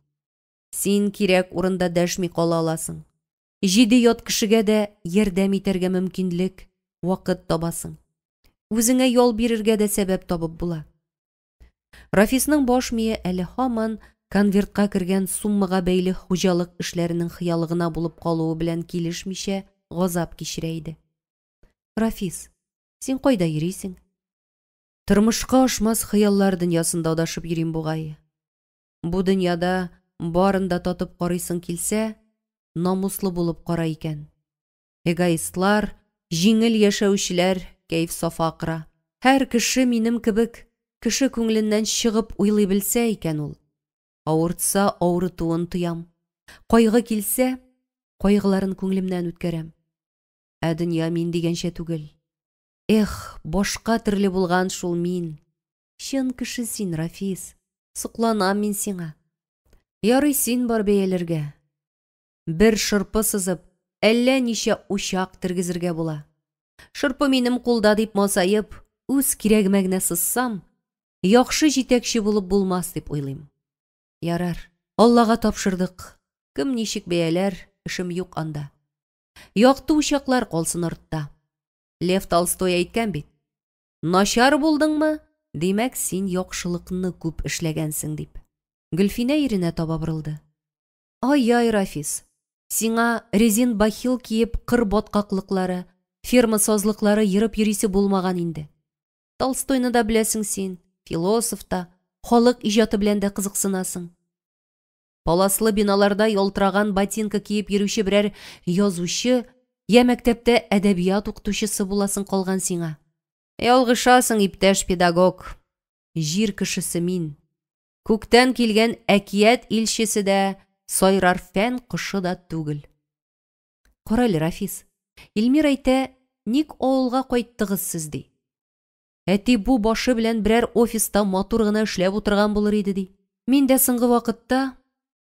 Син кирәк урында дәшми кала аласың. Җиде ят кешегә дә ярдәм итәргә мөмкинлек, вакыт табасың. Үзеңә ял бирергә дә сәбәп табып була. Рафисның баш мие әле һаман конвертка кергән суммага бәйле хуҗалык эшләренең хыялы гына булып калуы белән килешмичә газап кичерә иде. Рафис, син кайда йөрисең? Тормышка ашмас хыяллар дөньясында адашып йөрим бугай. Бу дөньяда барын да татып карыйсың килсә, намуслы булып кара икән. Эгоистлар, җиңел яшәүчеләр кәеф-сафа кыра. Һәр кеше минем кебек кеше күңеленнән чыгып уйлый белсә икән ул. Авыртса, авыртуын тоям. Кайгы килсә, кайгыларын күңелемнән үткәрәм. Ә дөнья мин дигәнчә түгел. Эх, башка төрле булган шул мин. Чын кеше син, Рафис. Сокланам мин сиңа. Ярый син бар бәяләргә. Бер шырпы сызып, әллә ничә учак тергезергә була. Шырпы минем кулда дип масаеп, үз кирәгемә генә сызсам, яхшы җитәкче булып булмас дип уйлыйм. Ярар, Аллага тапшырдык. Кем ничек бәяләр, эшем юк анда. Якты учаклар калсын артта. Лев Толстой әйткән бит: "Начар булдыңмы, димәк, син яхшылыкны күп эшләгәнсең" дип. Гөлфинә иренә таба борылды. Ай-яй, Рафис, сиңа резин бахил киеп кыр баткаклыклары, ферма сазлыклары ерып йөрисе булмаган инде. Толстойны да беләсең син, философ та, халык иҗаты белән дә кызыксынасың. Паласлы биналарда ялтыраган ботинка киеп йөрүче берәр язучы я мәктәптә әдәбият укытучысы буласың калган сиңа. Ялгышасың, иптәш педагог. Җир кешесе мин. Күктән килгән әкият илчесе дә, сайрар фән кошы да түгел. Карале, Рафис, Илмир әйтә, ник авылга кайттыгыз сез, ди. Әти бу башы белән берәр офиста матур гына эшләп утырган булыр иде, ди. Мин дә соңгы вакытта,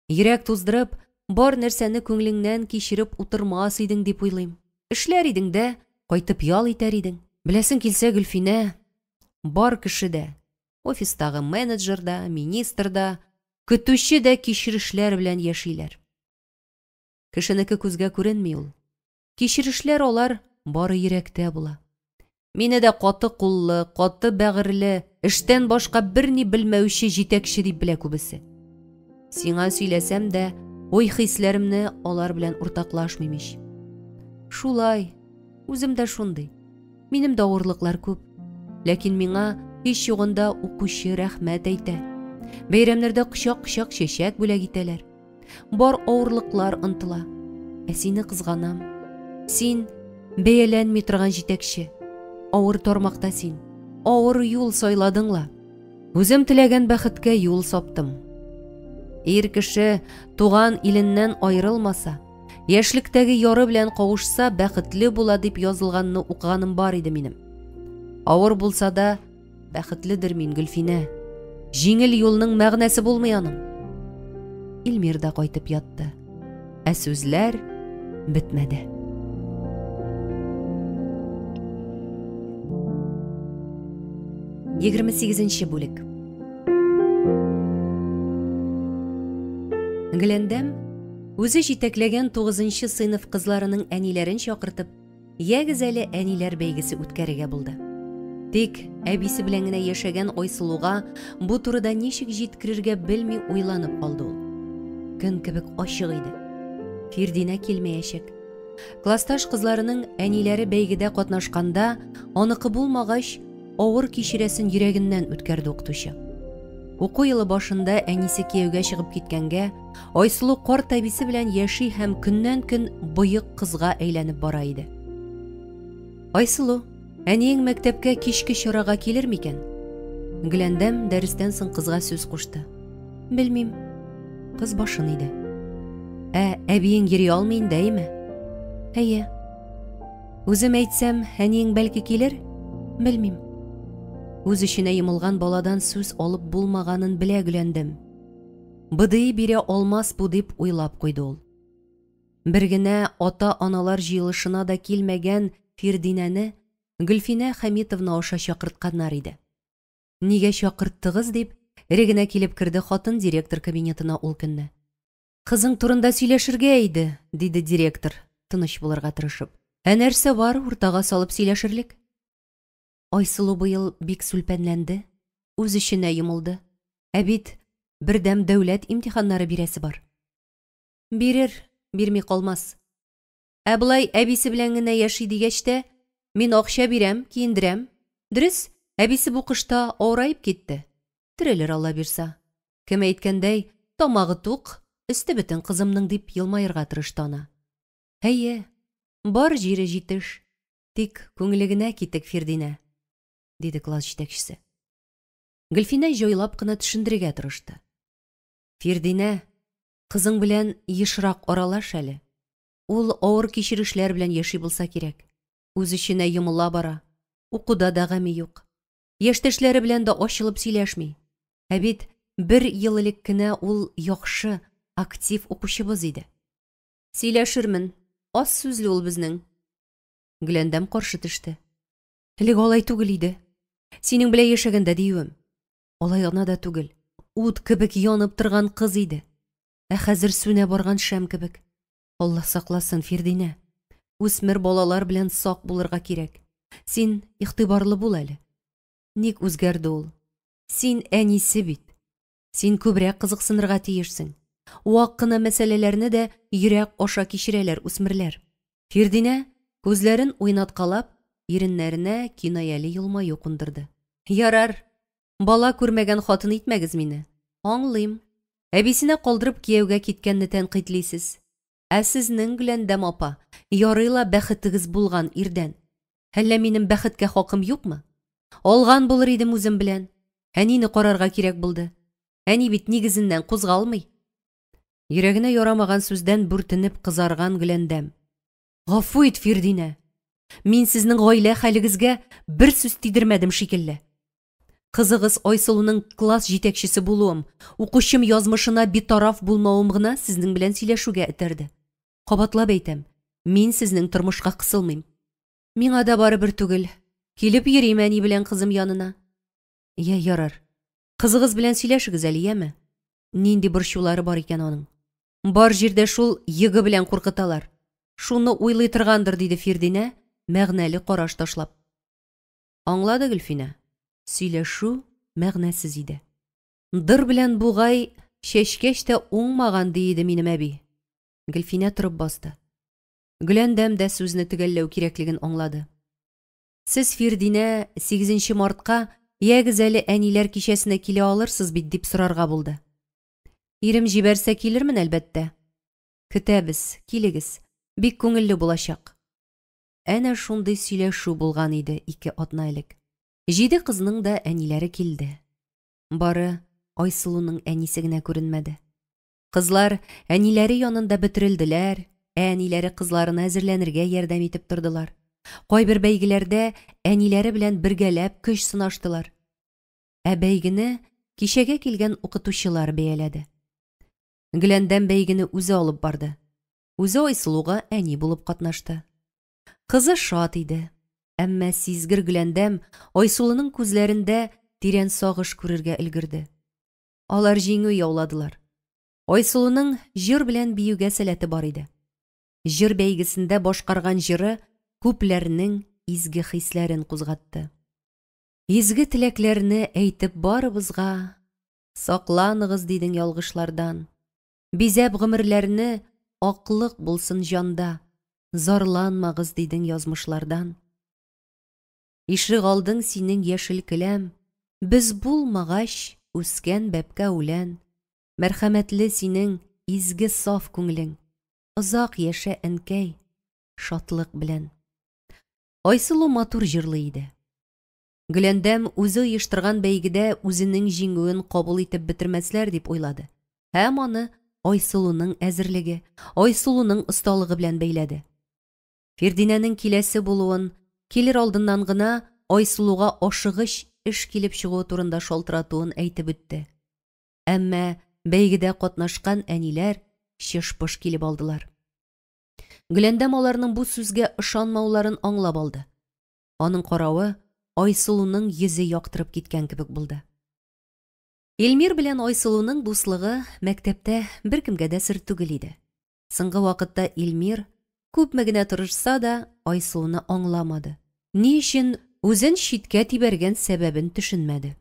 йөрәк туздырып, бар нәрсәне күңелеңнән кичереп утырмас идең дип уйлыйм. Эшләр идең дә, кайтып ял итәр идең. Беләсең килсә, Гөлфинә, бар кеше дә, офистагы менеджер да, министр да, көтүче дә кичерешләр белән яшиләр. Кешенеке күзгә күренми ул. Кичерешләр алар бары йөрәктә була. Мине дә каты куллы, каты бәгырьле, эштән башка берни белмәүче җитәкче дип белә күбесе. Сиңа сөйләсәм дә, уй-хисләремне алар белән уртаклашмыйм ич. Шулай, үзем дә шундый. Минем дә авырлыклар күп. Ләкин миңа һич югында укучы рәхмәт әйтә. Бәйрәмнәрдә кочак-кочак чәчәк бүләк итәләр. Бар авырлыклар онтыла. Ә сине кызганам. Син бәяләнми торган җитәкче. Авыр тармакта син. Авыр юл сайладың ла. Үзем теләгән бәхеткә юл саптым. Ир кеше туган иленнән аерылмаса, яшьлектәге яры белән кавышса, бәхетле була дип язылганны укыганым бар иде минем. Авыр булса да, бәхетледер мин, Гөлфинә. Җиңел юлның мәгънәсе булмый аның. Илмир да кайтып ятты. Ә сүзләр бетмәде. 28 бүлек. Гөләндәм үзе җитәкләгән 9 сыйныф кызларының әниләрен чакыртып, Ягез әле әниләр бәйгесе үткәрергә булды. Тик әбисе белән генә яшәгән Айсылуга бу турыда ничек җиткерергә белми уйланып калды ул. Көн кебек ачык иде. Фирдинә килмәячәк. Классташ кызларының әниләре бәйгедә катнашканда, аныкы булмагач, авыр кичерәсен йөрәгеннән үткәрде укытучы. Уку елы башында әнисе кияүгә чыгып киткәнгә, Айсылу карт әбисе белән яши һәм көннән-көн боек кызга әйләнеп бара иде. Айсылу, әниең мәктәпкә кичке чарага килер микән? Гөләндәм дәрестән соң кызга сүз кушты. Белмим. Кыз башын иде. Ә әбиең йөри алмый инде, әйме? Әйе. Үзем әйтсәм, әниең бәлки килер? Белмим. Үз эченә йомылган баладан сүз алып булмаганын белә Гөләндәм. БДИ бирә алмас бу дип уйлап куйды ул. Бер генә ата-аналар җыелышына да килмәгән Фирдинәне Гөлфинә Хәмитовна аша чакыртканнар иде. Нигә чакырттыгыз дип, эре генә килеп керде хатын директор кабинетына ул көнне. Кызың турында сөйләшергә иде, диде директор, тыныч булырга тырышып. Ә нәрсә бар уртага салып сөйләшерлек? Айсылу быел бик сүлпәнләнде, үз эченә йомылды. Ә бит бердәм дәүләт имтиханнары бирәсе бар. Бирер, бирми калмас. Ә болай әбисе белән генә яши дигәч тә, мин акча бирәм, киендерәм. Дөрес, әбисе бу кышта авыраеп китте. Терелер Алла бирса. Кем әйткәндәй, тамагы тук, өсте бөтен кызымның дип елмаерга тырышты ана. Әйе, бар җире җитеш, тик күңеле генә китек Фирдинә, диде класс җитәкчесе. Гөлфинә җайлап кына төшендерергә тырышты. Фирдинә, кызың белән ешрак аралаш әле. Ул авыр кичерешләр белән яши булса кирәк. Үз эченә йомыла бара. Укуда да гаме юк. Яшьтәшләре белән дә ачылып сөйләшми. Ә бит бер ел элек кенә ул яхшы, актив укучыбыз иде. Сөйләшермен. Аз сүзле ул безнең. Гөләндәм каршы төште. Элек алай түгел иде. Синең белән яшәгәндә диюем. Алай гына да түгел. Ут кебек янып торган кыз иде. Ә хәзер сүнә барган шәм кебек. Алла сакласын, Фирдинә. Үсмер балалар белән сак булырга кирәк. Син игътибарлы бул әле. Ник үзгәрде ул? Син әнисе бит. Син күбрәк кызыксынырга тиешсең. Вак кына мәсьәләләрне дә йөрәк аша кичерәләр үсмерләр. Фирдинә, күзләрен уйнаткалап, иреннәренә кинаяле елмаю кундырды. Ярар, бала күрмәгән хатын итмәгез мине. Аңлыйм. Әбисенә калдырып кияүгә киткәнне тәнкыйтьлисез. Ә сезнең, Гөләндәм апа, ярый ла бәхетегез булган ирдән. Әллә минем бәхеткә хакым юкмы? Алган булыр идем үзем белән. Әнине карарга кирәк булды. Әни бит нигезеннән кузгалмый. Йөрәгенә ярамаган сүздән бүртенеп кызарган Гөләндәм. Гафу ит, Фирдинә. Мин сезнең гаилә хәлегезгә бер сүз тидермәдем шикелле. Кызыгыз Айсылуның класс җитәкчесе булуым, укучым язмышына битараф булмавым гына сезнең белән сөйләшүгә этәрде. Кабатлап әйтәм, мин сезнең тормышка кысылмыйм. Миңа да барыбер түгел. Килеп йөрим әни белән кызым янына. Йә, ярар. Кызыгыз белән сөйләшегез әле, яме? Нинди борчулары бар икән аның? Бар җирдә шул ЕГЭ белән куркыталар. Шуны уйлый торгандыр, диде Фирдинә, мәгънәле караш ташлап. Аңлады Гөлфинә. Сөйләшү мәгънәсез иде. Дыр белән бугай чәчкәч тә уңмаган, ди иде минем әби. Гөлфинә торып басты. Гөләндәм дә сүзне төгәлләү кирәклеген аңлады. Сез, Фирдинә, 8 мартка, ягез әле әниләр кичәсенә килә алырсыз бит, дип сорарга булды. Ирем җибәрсә килермен, әлбәттә. Көтәбез, килегез. Бик күңелле булачак. Әнә шундый сөйләшү булган иде 2 атна элек. 7 кызның да әниләре килде. Бары Айсылуның әнисе генә күренмәде. Кызлар әниләре янында бөтерелделәр, ә әниләре кызларына әзерләнергә ярдәм итеп тордылар. Кайбер бәйгеләрдә әниләре белән бергәләп көч сынаштылар. Ә бәйгене кичәгә килгән укытучылар бәяләде. Гөләндәм бәйгене үзе алып барды. Үзе Айсылуга әни булып катнашты. Кызы шат иде. Әмма сизгер Гөләндәм Айсылуның күзләрендә тирән сагыш күрергә өлгерде. Алар җиңү яуладылар. Айсылуның җыр белән биюгә сәләте бар иде. Җыр бәйгесендә башкарган җыры күпләрнең изге хисләрен кузгатты. Изге теләкләрне әйтеп барыбызга, сакланыгыз дидең ялгышлардан. Бизәп гомерләрне аклык булсын җанда, зарланмагыз дидең язмышлардан. Ишек алдың синең яшел келәм, без булмагач үскән бәбкә үлән. Мәрхәмәтле синең изге саф күңелең, озак яшә әнкәй, шатлык белән. Айсылу матур җырлый иде. Гөләндәм үзе оештырган бәйгедә үзенең җиңүен кабул итеп бетермәсләр дип уйлады. Һәм аны Айсылуның әзерлеге, Айсылуның осталыгы белән бәйләде. Фирдинәнең киләсе булуын, килер алдыннан гына Айсылуга ашыгыч эш килеп чыгуы турында шалтыратуын әйтеп үтте. Әмма бәйгедә катнашкан әниләр чыш-пыш килеп алдылар. Гөләндәм аларның бу сүзгә ышанмауларын аңлап алды. Аның каравы Айсылуның йөзе яктырып киткән кебек булды. Илмир белән Айсылуның дуслыгы мәктәптә беркемгә дә сер түгел иде. Соңгы вакытта Илмир күпме генә тырышса да Айсылуны аңламады. Ни өчен үзен читкә тибәргән сәбәбен төшенмәде.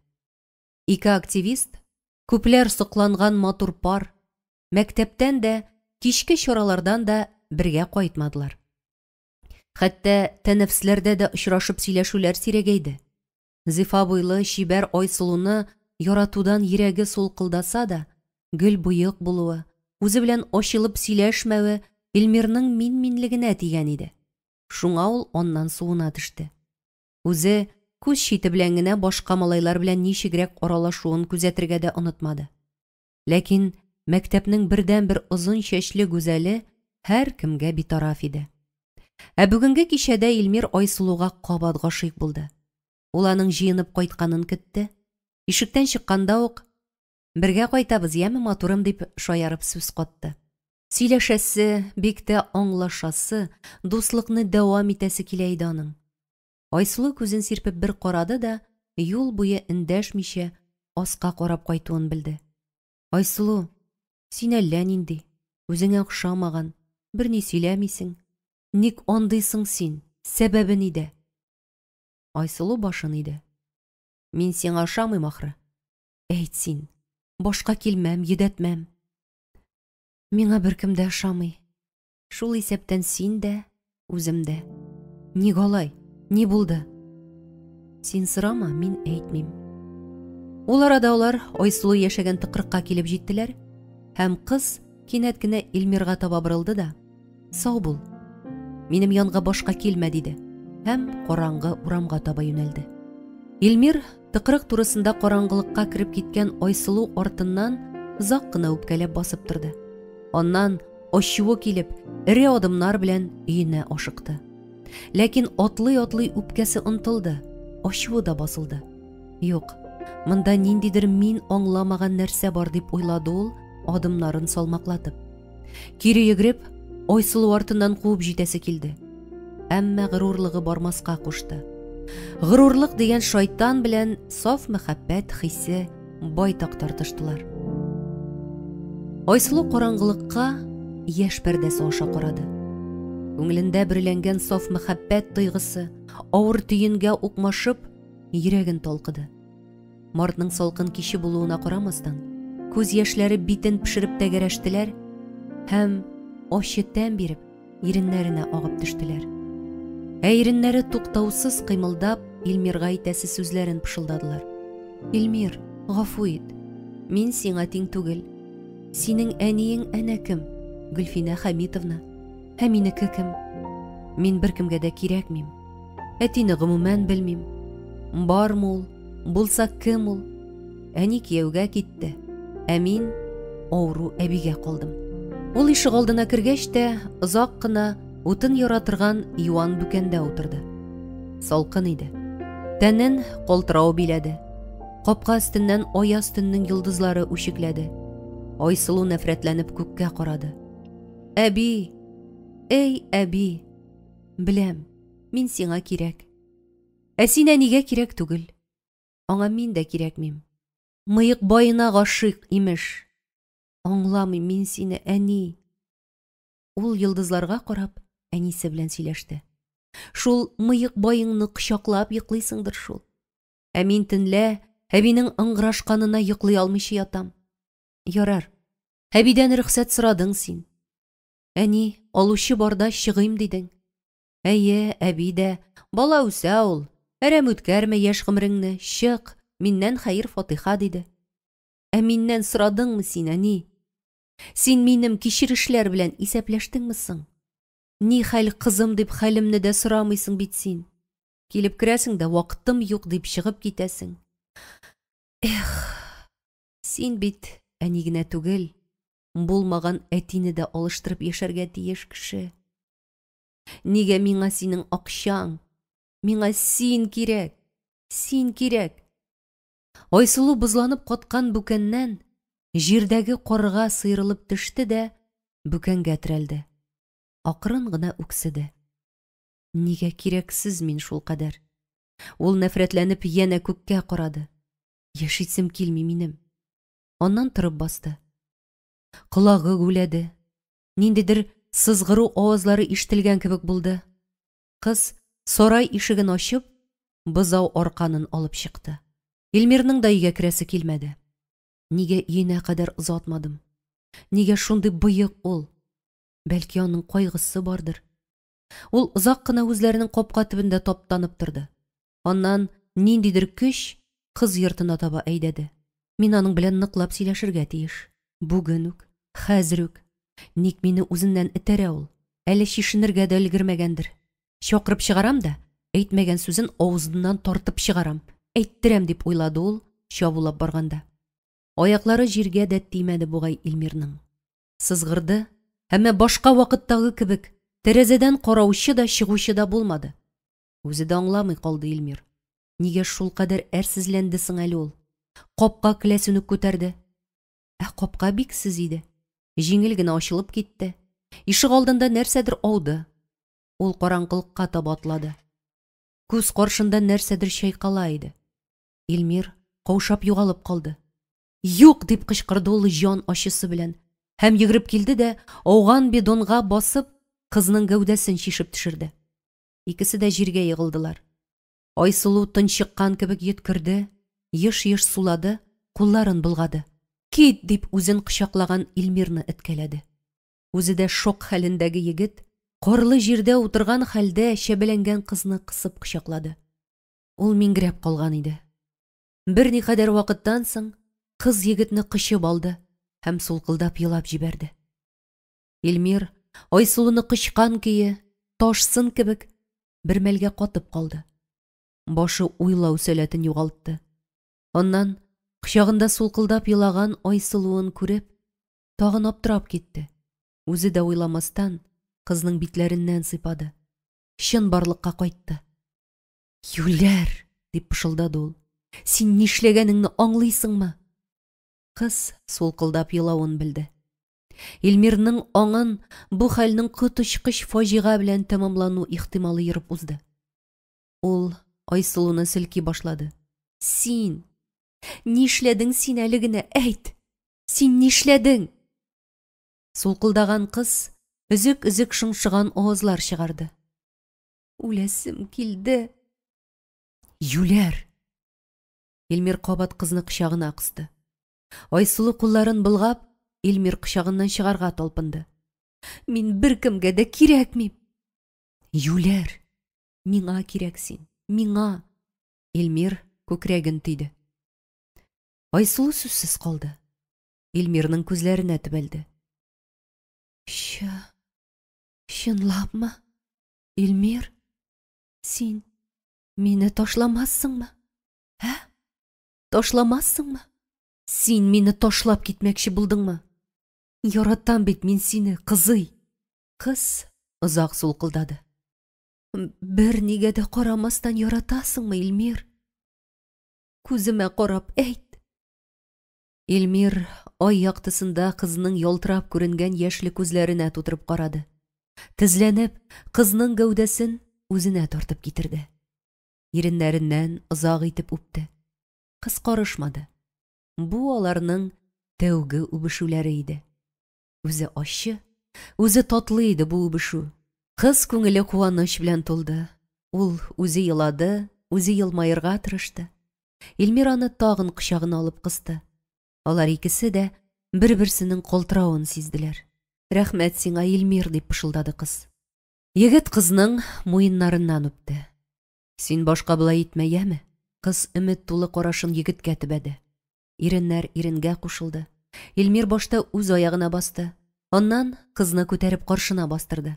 Ике активист, күпләр сокланган матур пар, мәктәптән дә, кичке чаралардан да бергә кайтмадылар. Хәтта тәнәфесләрдә дә очрашып сөйләшүләр сирәгәйде. Зифа буйлы чибәр Айсылуны яратудан йөрәге сулкылдаса да, гел боек булуы, үзе белән ачылып сөйләшмәве Илмирның мин-минлегенә тигән иде. Шуңа ул аннан суына төште. Үзе күз чите белән генә башка малайлар белән ничегрәк аралашуын күзәтергә дә онытмады. Ләкин мәктәпнең бердәнбер озын чәчле гүзәле һәркемгә битараф иде. Ә бүгенге кичәдә Илмир Айсылуга кабат гашыйк булды. Ул аның җыенып кайтканын көтте. Ишектән чыкканда ук «Бергә кайтабыз, яме матурым» дип шаярып сүз катты. Сөйләшәсе, бик тә аңлашасы, дуслыкны дәвам итәсе килә иде аның. Айсылу күзен сирпеп бер карады да, юл буе эндәшмичә аска карап кайтуын белде. Айсылу, син әллә нинди, үзеңә охшамаган, берни сөйләмисең. Ник андыйсың син, сәбәбе нидә? Айсылу башын иде. Мин сиңа ошамыйм ахры. Әйт син, башка килмәм, йөдәтмәм. Миңа беркем дә ошамый. Шул исәптән син дә, үзем дә. Ник алай? Ни булды? Син сорама, мин әйтмим. Ул арада алар Айсылу яшәгән тыкрыкка килеп җиттеләр, һәм кыз кинәт кенә Илмирга таба борылды да, «Сау бул, минем янга башка килмә», диде һәм караңгы урамга таба юнәлде. Илмир тыкрык турысында караңгылыкка кереп киткән Айсылу артыннан озак кына үпкәләп басып торды. Аннан ачуы килеп, эре адымнар белән өенә ашыкты. Ләкин атлый-атлый үпкәсе онтылды, ачуы да басылды. Юк, монда ниндидер мин аңламаган нәрсә бар дип уйлады ул, адымнарын салмаклатып. Кире йөгереп, Айсылу артыннан куып җитәсе килде. Әмма горурлыгы бармаска кушты. Горурлык дигән шайтан белән саф мәхәббәт хисе байтак тартыштылар. Айсылу караңгылыкка яшь пәрдәсе аша карады. Күңелендә бөреләнгән саф мәхәббәт тойгысы авыр төенгә укмашып, йөрәген талкыды. Мартның салкын киче булуына карамастан, күз яшьләре битен пешереп тәгәрәштеләр һәм ачы тәм биреп иреннәренә агып төштеләр. Ә иреннәре туктаусыз кыймылдап, Илмирга әйтәсе сүзләрен пышылдадылар. Илмир, гафу ит. Мин сиңа тиң түгел. Синең әниең әнә кем? Гөлфинә Хәмитовна. Ә минеке кем? Мин беркемгә дә кирәкмим. Әтине гомумән белмим. Бармы ул? Булса кем ул? Әни кияүгә китте. Ә мин авыру әбигә калдым. Ул ишегалдына кергәч тә озак кына утын яра торган юан бүкәндә утырды. Салкын иде. Тәнен калтырау биләде. Капка өстеннән аяз төннең йолдызлары үчекләде. Айсылу нәфрәтләнеп күккә карады. Әби! Эй, әби! Беләм, мин сиңа кирәк. Ә син әнигә кирәк түгел. Аңа мин дә кирәкмим. Мыек баена гашыйк, имеш. Аңламыйм мин сине, әни. Ул йолдызларга карап, әнисе белән сөйләште. Шул мыек баеңны кочаклап йоклыйсыңдыр шул. Ә мин төнлә әбинең ыңгырашканына йоклый алмыйча ятам. Ярар, әбидән рөхсәт сорадың син. Әни, алучы барда чыгыйм дидең. Әйе, әби дә, бала үсә ул, әрәм үткәрмә яшь гомереңне, чык, миннән хәер-фатыйха, диде. Ә миннән сорадыңмы син, әни? Син минем кичерешләр белән исәпләштеңме соң? Ни хәл, кызым, дип хәлемне дә сорамыйсың бит син. Килеп керәсең дә вакытым юк дип чыгып китәсең. Эх, син бит әни генә түгел, булмаган әтине дә алыштырып яшәргә тиеш кеше. Нигә миңа синең акчаң? Миңа син кирәк! Син кирәк! Айсылу бозланып каткан бүкәннән җирдәге карга сыерылып төште дә бүкәнгә терәлде. Акрын гына үкседе. Нигә кирәксез мин шулкадәр? Ул нәфрәтләнеп янә күккә карады. Яшисем килми минем. Аннан торып басты. Колагы гүләде. Ниндидер сызгыру авазлары ишетелгән кебек булды. Кыз, сарай ишеген ачып, бозау арканын алып чыкты. Илмирның да өйгә керәсе килмәде. Нигә өенә кадәр озатмадым? Нигә шундый боек ул? Бәлки аның кайгысы бардыр. Ул озак кына үзләренең капка төбендә таптанып торды. Аннан ниндидер көч кыз йортына таба әйдәде. Мин аның белән ныклап сөйләшергә тиеш. Бүген үк, хәзер үк. Ник мине үзеннән этәрә ул? Әле чишенергә дә өлгермәгәндер. Чакырып чыгарам да, әйтмәгән сүзен авызыннан тартып чыгарам, әйттерәм, дип уйлады ул, чабулап барганда. Аяклары җиргә дә тимәде бугай Илмирның. Сызгырды, әмма башка вакыттагы кебек, тәрәзәдән караучы да, чыгучы да булмады. Үзе дә аңламый калды Илмир. Нигә шулкадәр әрсезләнде соң әле ул? Капка келәсен үк күтәрде. Ә капка биксез иде. Җиңел генә ачылып китте. Ишек алдында нәрсәдер ауды. Ул караңгылыкка таба атлады. Күз каршында нәрсәдер чайкала иде. Илмир каушап югалып калды. Юк! дип кычкырды ул җан ачысы белән һәм йөгереп килде дә, ауган бидонга басып, кызның гәүдәсен чишеп төшерде. Икесе дә җиргә егылдылар. Айсылу тончыккан кебек йөткерде, еш-еш сулады, кулларын болгады. Кит! дип үзен кочаклаган Илмирны эткәләде. Үзе дә шок хәлендәге егет, карлы җирдә утырган хәлдә чәбәләнгән кызны кысып кочаклады. Ул миңгерәп калган иде. Берникадәр вакыттан соң кыз егетне кочып алды һәм сулкылдап елап җибәрде. Илмир, Айсылуны кочкан көе, таш сын кебек, бер мәлгә катып калды. Башы уйлау сәләтен югалтты. Аннан, кочагында сулкылдап елаган Айсылуын күреп, тагын аптырап китте. Үзе дә уйламастан, кызның битләреннән сыйпады. Чынбарлыкка кайтты. Юләр! дип пышылдады ул. Син нишләгәнеңне аңлыйсыңмы? Кыз сулкылдап елавын белде. Илмирның аңын бу хәлнең коточкыч фаҗига белән тәмамлану ихтималы ерып узды. Ул Айсылуны селки башлады. Син! Нишләдең син әле генә, әйт! Син нишләдең? Сулкылдаган кыз өзек-өзек шыңшыган авазлар чыгарды. Үләсем килде. Юләр! Илмир кабат кызны кочагына кысты. Айсылу кулларын болгап, Илмир кочагыннан чыгарга талпынды. Мин беркемгә дә кирәкмим. Юләр! Миңа кирәк син, миңа! Илмир күкрәген төйде. Айсылу сүзсез калды. Илмирның күзләренә төбәлде. Чы... Чынлапмы? Илмир? Син мине ташламассыңмы? Ә? Ташламассыңмы? Син мине ташлап китмәкче булдыңмы? Яратам бит мин сине, кызый. Кыз озак сулкылдады. Бер нигә дә карамастан яратасыңмы, Илмир? Күземә карап әйт. Илмир ай яктысында кызның ялтырап күренгән яшьле күзләренә тутырып карады. Тезләнеп, кызның гәүдәсен үзенә тартып китерде. Иреннәреннән озак итеп үпте. Кыз карышмады. Бу аларның тәүге үбешүләре иде. Үзе ачы, үзе татлы иде бу үбешү. Кыз күңеле куаныч белән тулды. Ул үзе елады, үзе елмаерга тырышты. Илмир аны тагын кочагына алып кысты. Алар икесе дә бер-берсенең калтыравын сизделәр. Рәхмәт сиңа, Илмир, дип пышылдады кыз. Егет кызның муеннарыннан үпте. Син башка болай итмә, яме? Кыз өмет тулы карашын егеткә төбәде. Иреннәр иренгә кушылды. Илмир башта үз аягына басты. Аннан кызны күтәреп каршына бастырды.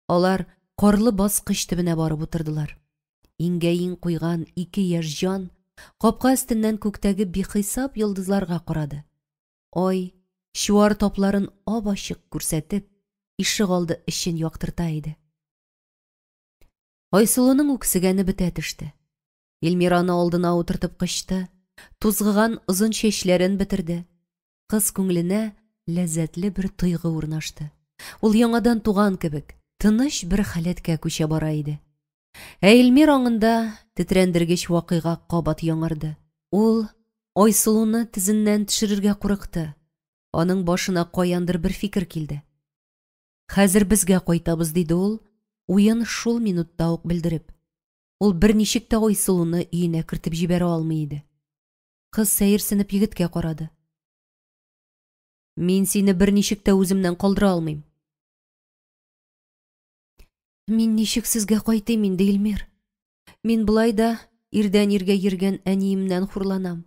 Алар карлы баскыч төбенә барып утырдылар. Иңгә-иң куйган ике яшь җан капка өстеннән күктәге бихисап йолдызларга карады. Ай, чуар тапларын ап-ачык күрсәтеп, ишегалды эчен яктырта иде. Айсылуның үксегәне бетә төште. Илмираны алдына утыртып кочты, тузгыган озын чәчләрен бетерде. Кыз күңеленә ләззәтле бер тойгы урнашты. Ул яңадан туган кебек, тыныч бер халәткә күчә бара иде. Ә Илмир аңында тетрәндергеч вакыйга кабат яңарды. Ул Айсылуны тезеннән төшерергә курыкты. Аның башына каяндыр бер фикер килде. Хәзер безгә кайтабыз, диде ул, уен шул минутта ук белдереп. Ул берничек тә Айсылуны өенә кертеп җибәрә алмый иде. Кыз сәерсенеп егеткә карады. Мин сине берничек тә үземнән калдыра алмыйм. Мин ничек сезгә кайтыйм инде, Илмир? Мин болай да ирдән иргә йөргән әниемнән хурланам.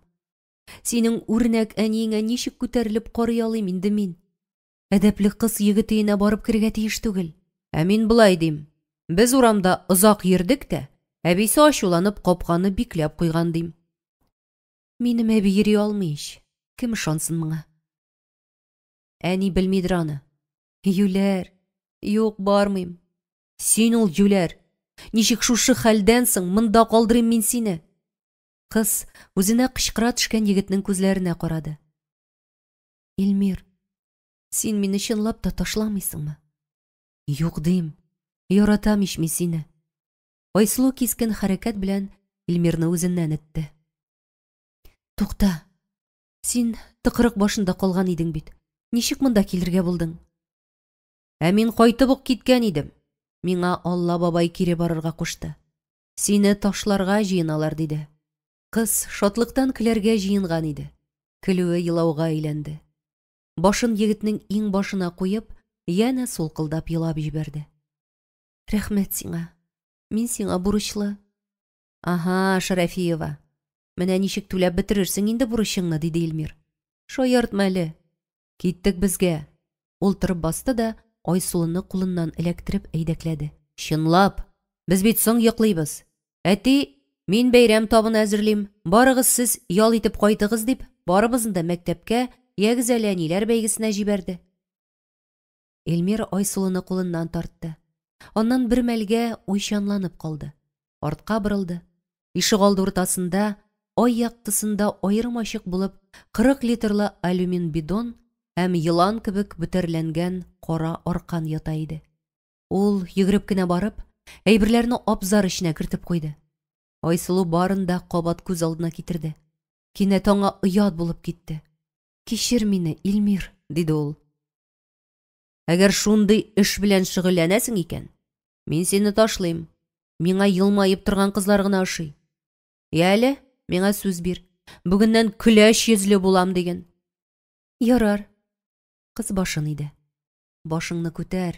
Синең үрнәк әниеңә ничек күтәрелеп карый алыйм инде мин? Әдәпле кыз егет өенә барып керергә тиеш түгел. Ә мин болай дим. Без урамда озак йөрдек тә, әбисе ачуланып капканы бикләп куйган дим. Минем әби йөри алмый ич. Кем ышансын моңа? Әни белмидер аны. Юләр. Юк, бармыйм. Син ул юләр. Ничек шушы хәлдән соң монда калдырыйм мин сине? Кыз үзенә кычкыра төшкән егетнең күзләренә карады. Илмир, син мине чынлап та ташламыйсыңмы? Юк дим. Яратам ич мин сине. Айсылу кискен хәрәкәт белән Илмирны үзеннән этте. Тукта. Син тыкрык башында калган идең бит. Ничек монда килергә булдың? Ә мин кайтып ук киткән идем. Миңа Алла бабай кире барырга кушты. Сине ташларга җыеналар, диде. Кыз шатлыктан көләргә җыенган иде. Көлүе елауга әйләнде. Башын егетнең иң башына куеп, янә сулкылдап елап җибәрде. Рәхмәт сиңа. Мин сиңа бурычлы. Ага, Шәрәфиева. Менә ничек түләп бетерерсең инде бурычыңны, диде Илмир. Шаяртма әле. Киттек безгә. Ул торып басты да Айсылуны кулыннан эләктереп әйдәкләде. Чынлап, без бит соң йоклыйбыз. Әти, мин бәйрәм табыны әзерлим, барыгыз сез ял итеп кайтыгыз дип, барыбызны да мәктәпкә, ягез әле әниләр бәйгесенә җибәрде. Эльмира Айсылуны кулыннан тартты. Аннан бер мәлгә уйчанланып калды. Артка борылды. Ишегалды уртасында, ай яктысында аерым ачык булып, 40 литрлы алюмин бидон һәм елан кебек бөтәрләнгән кара аркан ята иде. Ул, йөгереп кенә барып, әйберләрне абзар эченә кертеп куйды. Айсылу барын да кабат күз алдына китерде. Кинәт аңа оят булып китте. Кичер мине, Илмир, диде ул. Әгәр шундый эш белән шөгыльләнәсең икән, мин сине ташлыйм. Миңа елмаеп торган кызлар гына ошый. Яле, миңа сүз бир. Бүгеннән көләч йөзле булам диген. Ярар. Кыз башын иде. Башыңны күтәр.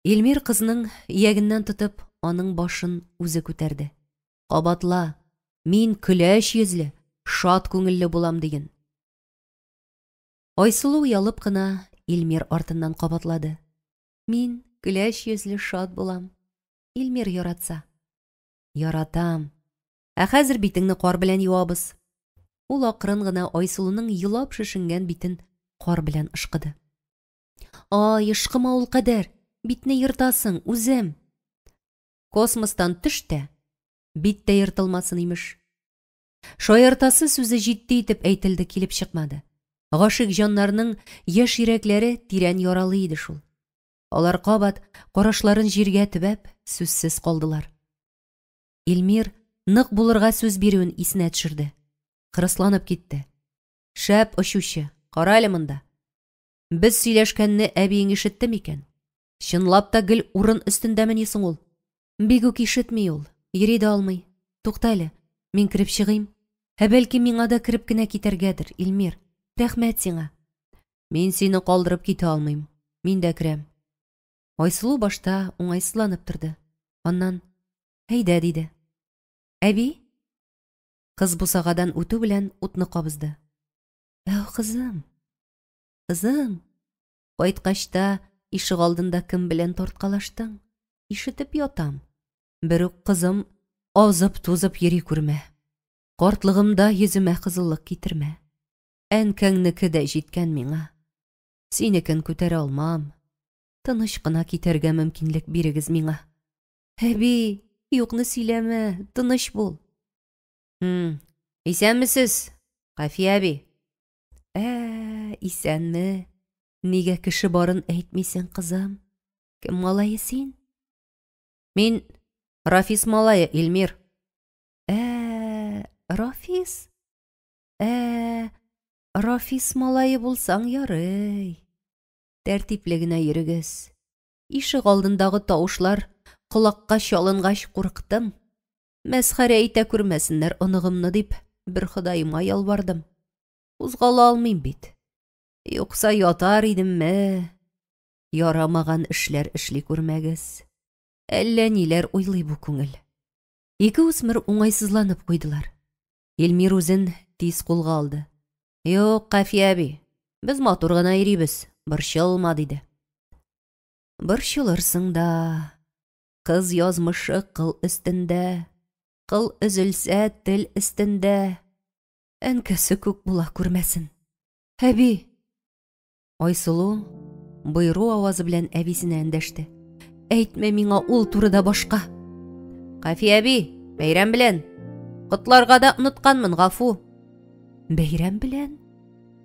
Илмир кызның иягеннән тотып, аның башын үзе күтәрде. Кабатла, мин көләч йөзле, шат күңелле булам диген. Айсылу оялып кына Илмир артыннан кабатлады. Мин көләч йөзле шат булам. Илмир яратса. Яратам. Ә хәзер битеңне кар белән юабыз. Ул акрын гына Айсылуның елап шешенгән битен кар белән ышкыды. Ай, ышкыма ул кадәр! Битне ертасың, үзем! Космостан төш тә, бит тә ертылмасын, имеш. Шаяртасы сүзе җитди итеп әйтелде, килеп чыкмады. Гашыйк җаннарның яшь йөрәкләре тирән яралы иде шул. Алар кабат, карашларын җиргә төбәп, сүзсез калдылар. Илмир нык булырга сүз бирүен исенә төшерде. Кырысланып китте. Шәп очучы, кара әле монда. Без сөйләшкәнне әбиең ишетте микән? Чынлап та гел урын өстендәмени соң ул? Бик үк ишетми ул, йөри дә алмый. Тукта әле, мин кереп чыгыйм. Ә бәлки миңа да кереп кенә китәргәдер, Илмир. Рәхмәт сиңа. Мин сине калдырып китә алмыйм. Мин дә керәм. Айсылу башта уңайсызланып торды. Аннан, әйдә, диде. Әби? Кыз бусагадан үтү белән утны кабызды. Әү, кызым. Кызым, кайткач та ишегалдында кем белән тарткалаштың? Ишетеп ятам. Берүк, кызым, азып-тузып йөри күрмә. Картлыгымда йөземә кызыллык китермә. Әнкәңнеке дә җиткән миңа. Синекен күтәрә алмам. Тыныч кына китәргә мөмкинлек бирегез миңа. Әби, юкны сөйләмә, тыныч бул. Хм, исәнмесез, Кафия әби. Ә, исәнме? Нигә кеше барын әйтмисең, кызым? Кем малае син? Мин Рафис малае, Илмир. Ә, Рафис? Ә, Рафис малае булсаң ярый. Тәртипле генә йөрегез. Ишек алдындагы тавышлар колакка чалынгач курыктым. Мәсхәрә итә күрмәсеннәр оныгымны дип, бер Ходаема ялвардым. Кузгала алмыйм бит. Юкса ятар идемме? Ярамаган эшләр эшли күрмәгез. Әллә ниләр уйлый бу күңел. Ике үсмер уңайсызланып куйдылар. Илмир үзен тиз кулга алды. Юк, Кафия әби, без матур гына йөрибез, борчылма, диде. Борчылырсың да. Кыз язмышы кыл өстендә. Кыл өзелсә, тел өстендә. Әнкәсе күк була күрмәсен. Әби! Айсылу боеру авазы белән әбисенә эндәште. Әйтмә миңа ул турыда башка. Кафия әби, бәйрәм белән. Котларга да онытканмын, гафу. Бәйрәм белән?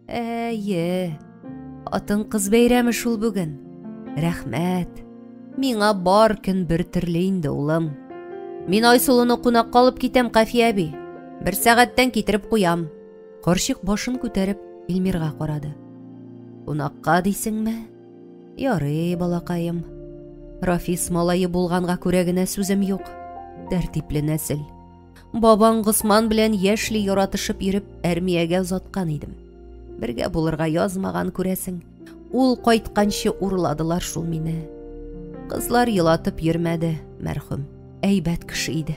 Әйе. Атын кыз бәйрәме шул бүген. Рәхмәт. Миңа бар көн бер төрле инде, улым. Мин Айсылуны кунакка алып китәм, Кафия әби. Бер сәгатьтән китереп куям. Карчык башын күтәреп Илмирга карады. Кунакка дисеңме? Ярый, балакаем. Рафис малае булганга күрә генә сүзем юк. Тәртипле нәсел. Бабаң Госман белән яшьли яратышып йөреп әрмиягә озаткан идем. Бергә булырга язмаган күрәсең. Ул кайтканчы урладылар шул мине. Кызлар елатып йөрмәде, мәрхүм. Әйбәт кеше иде.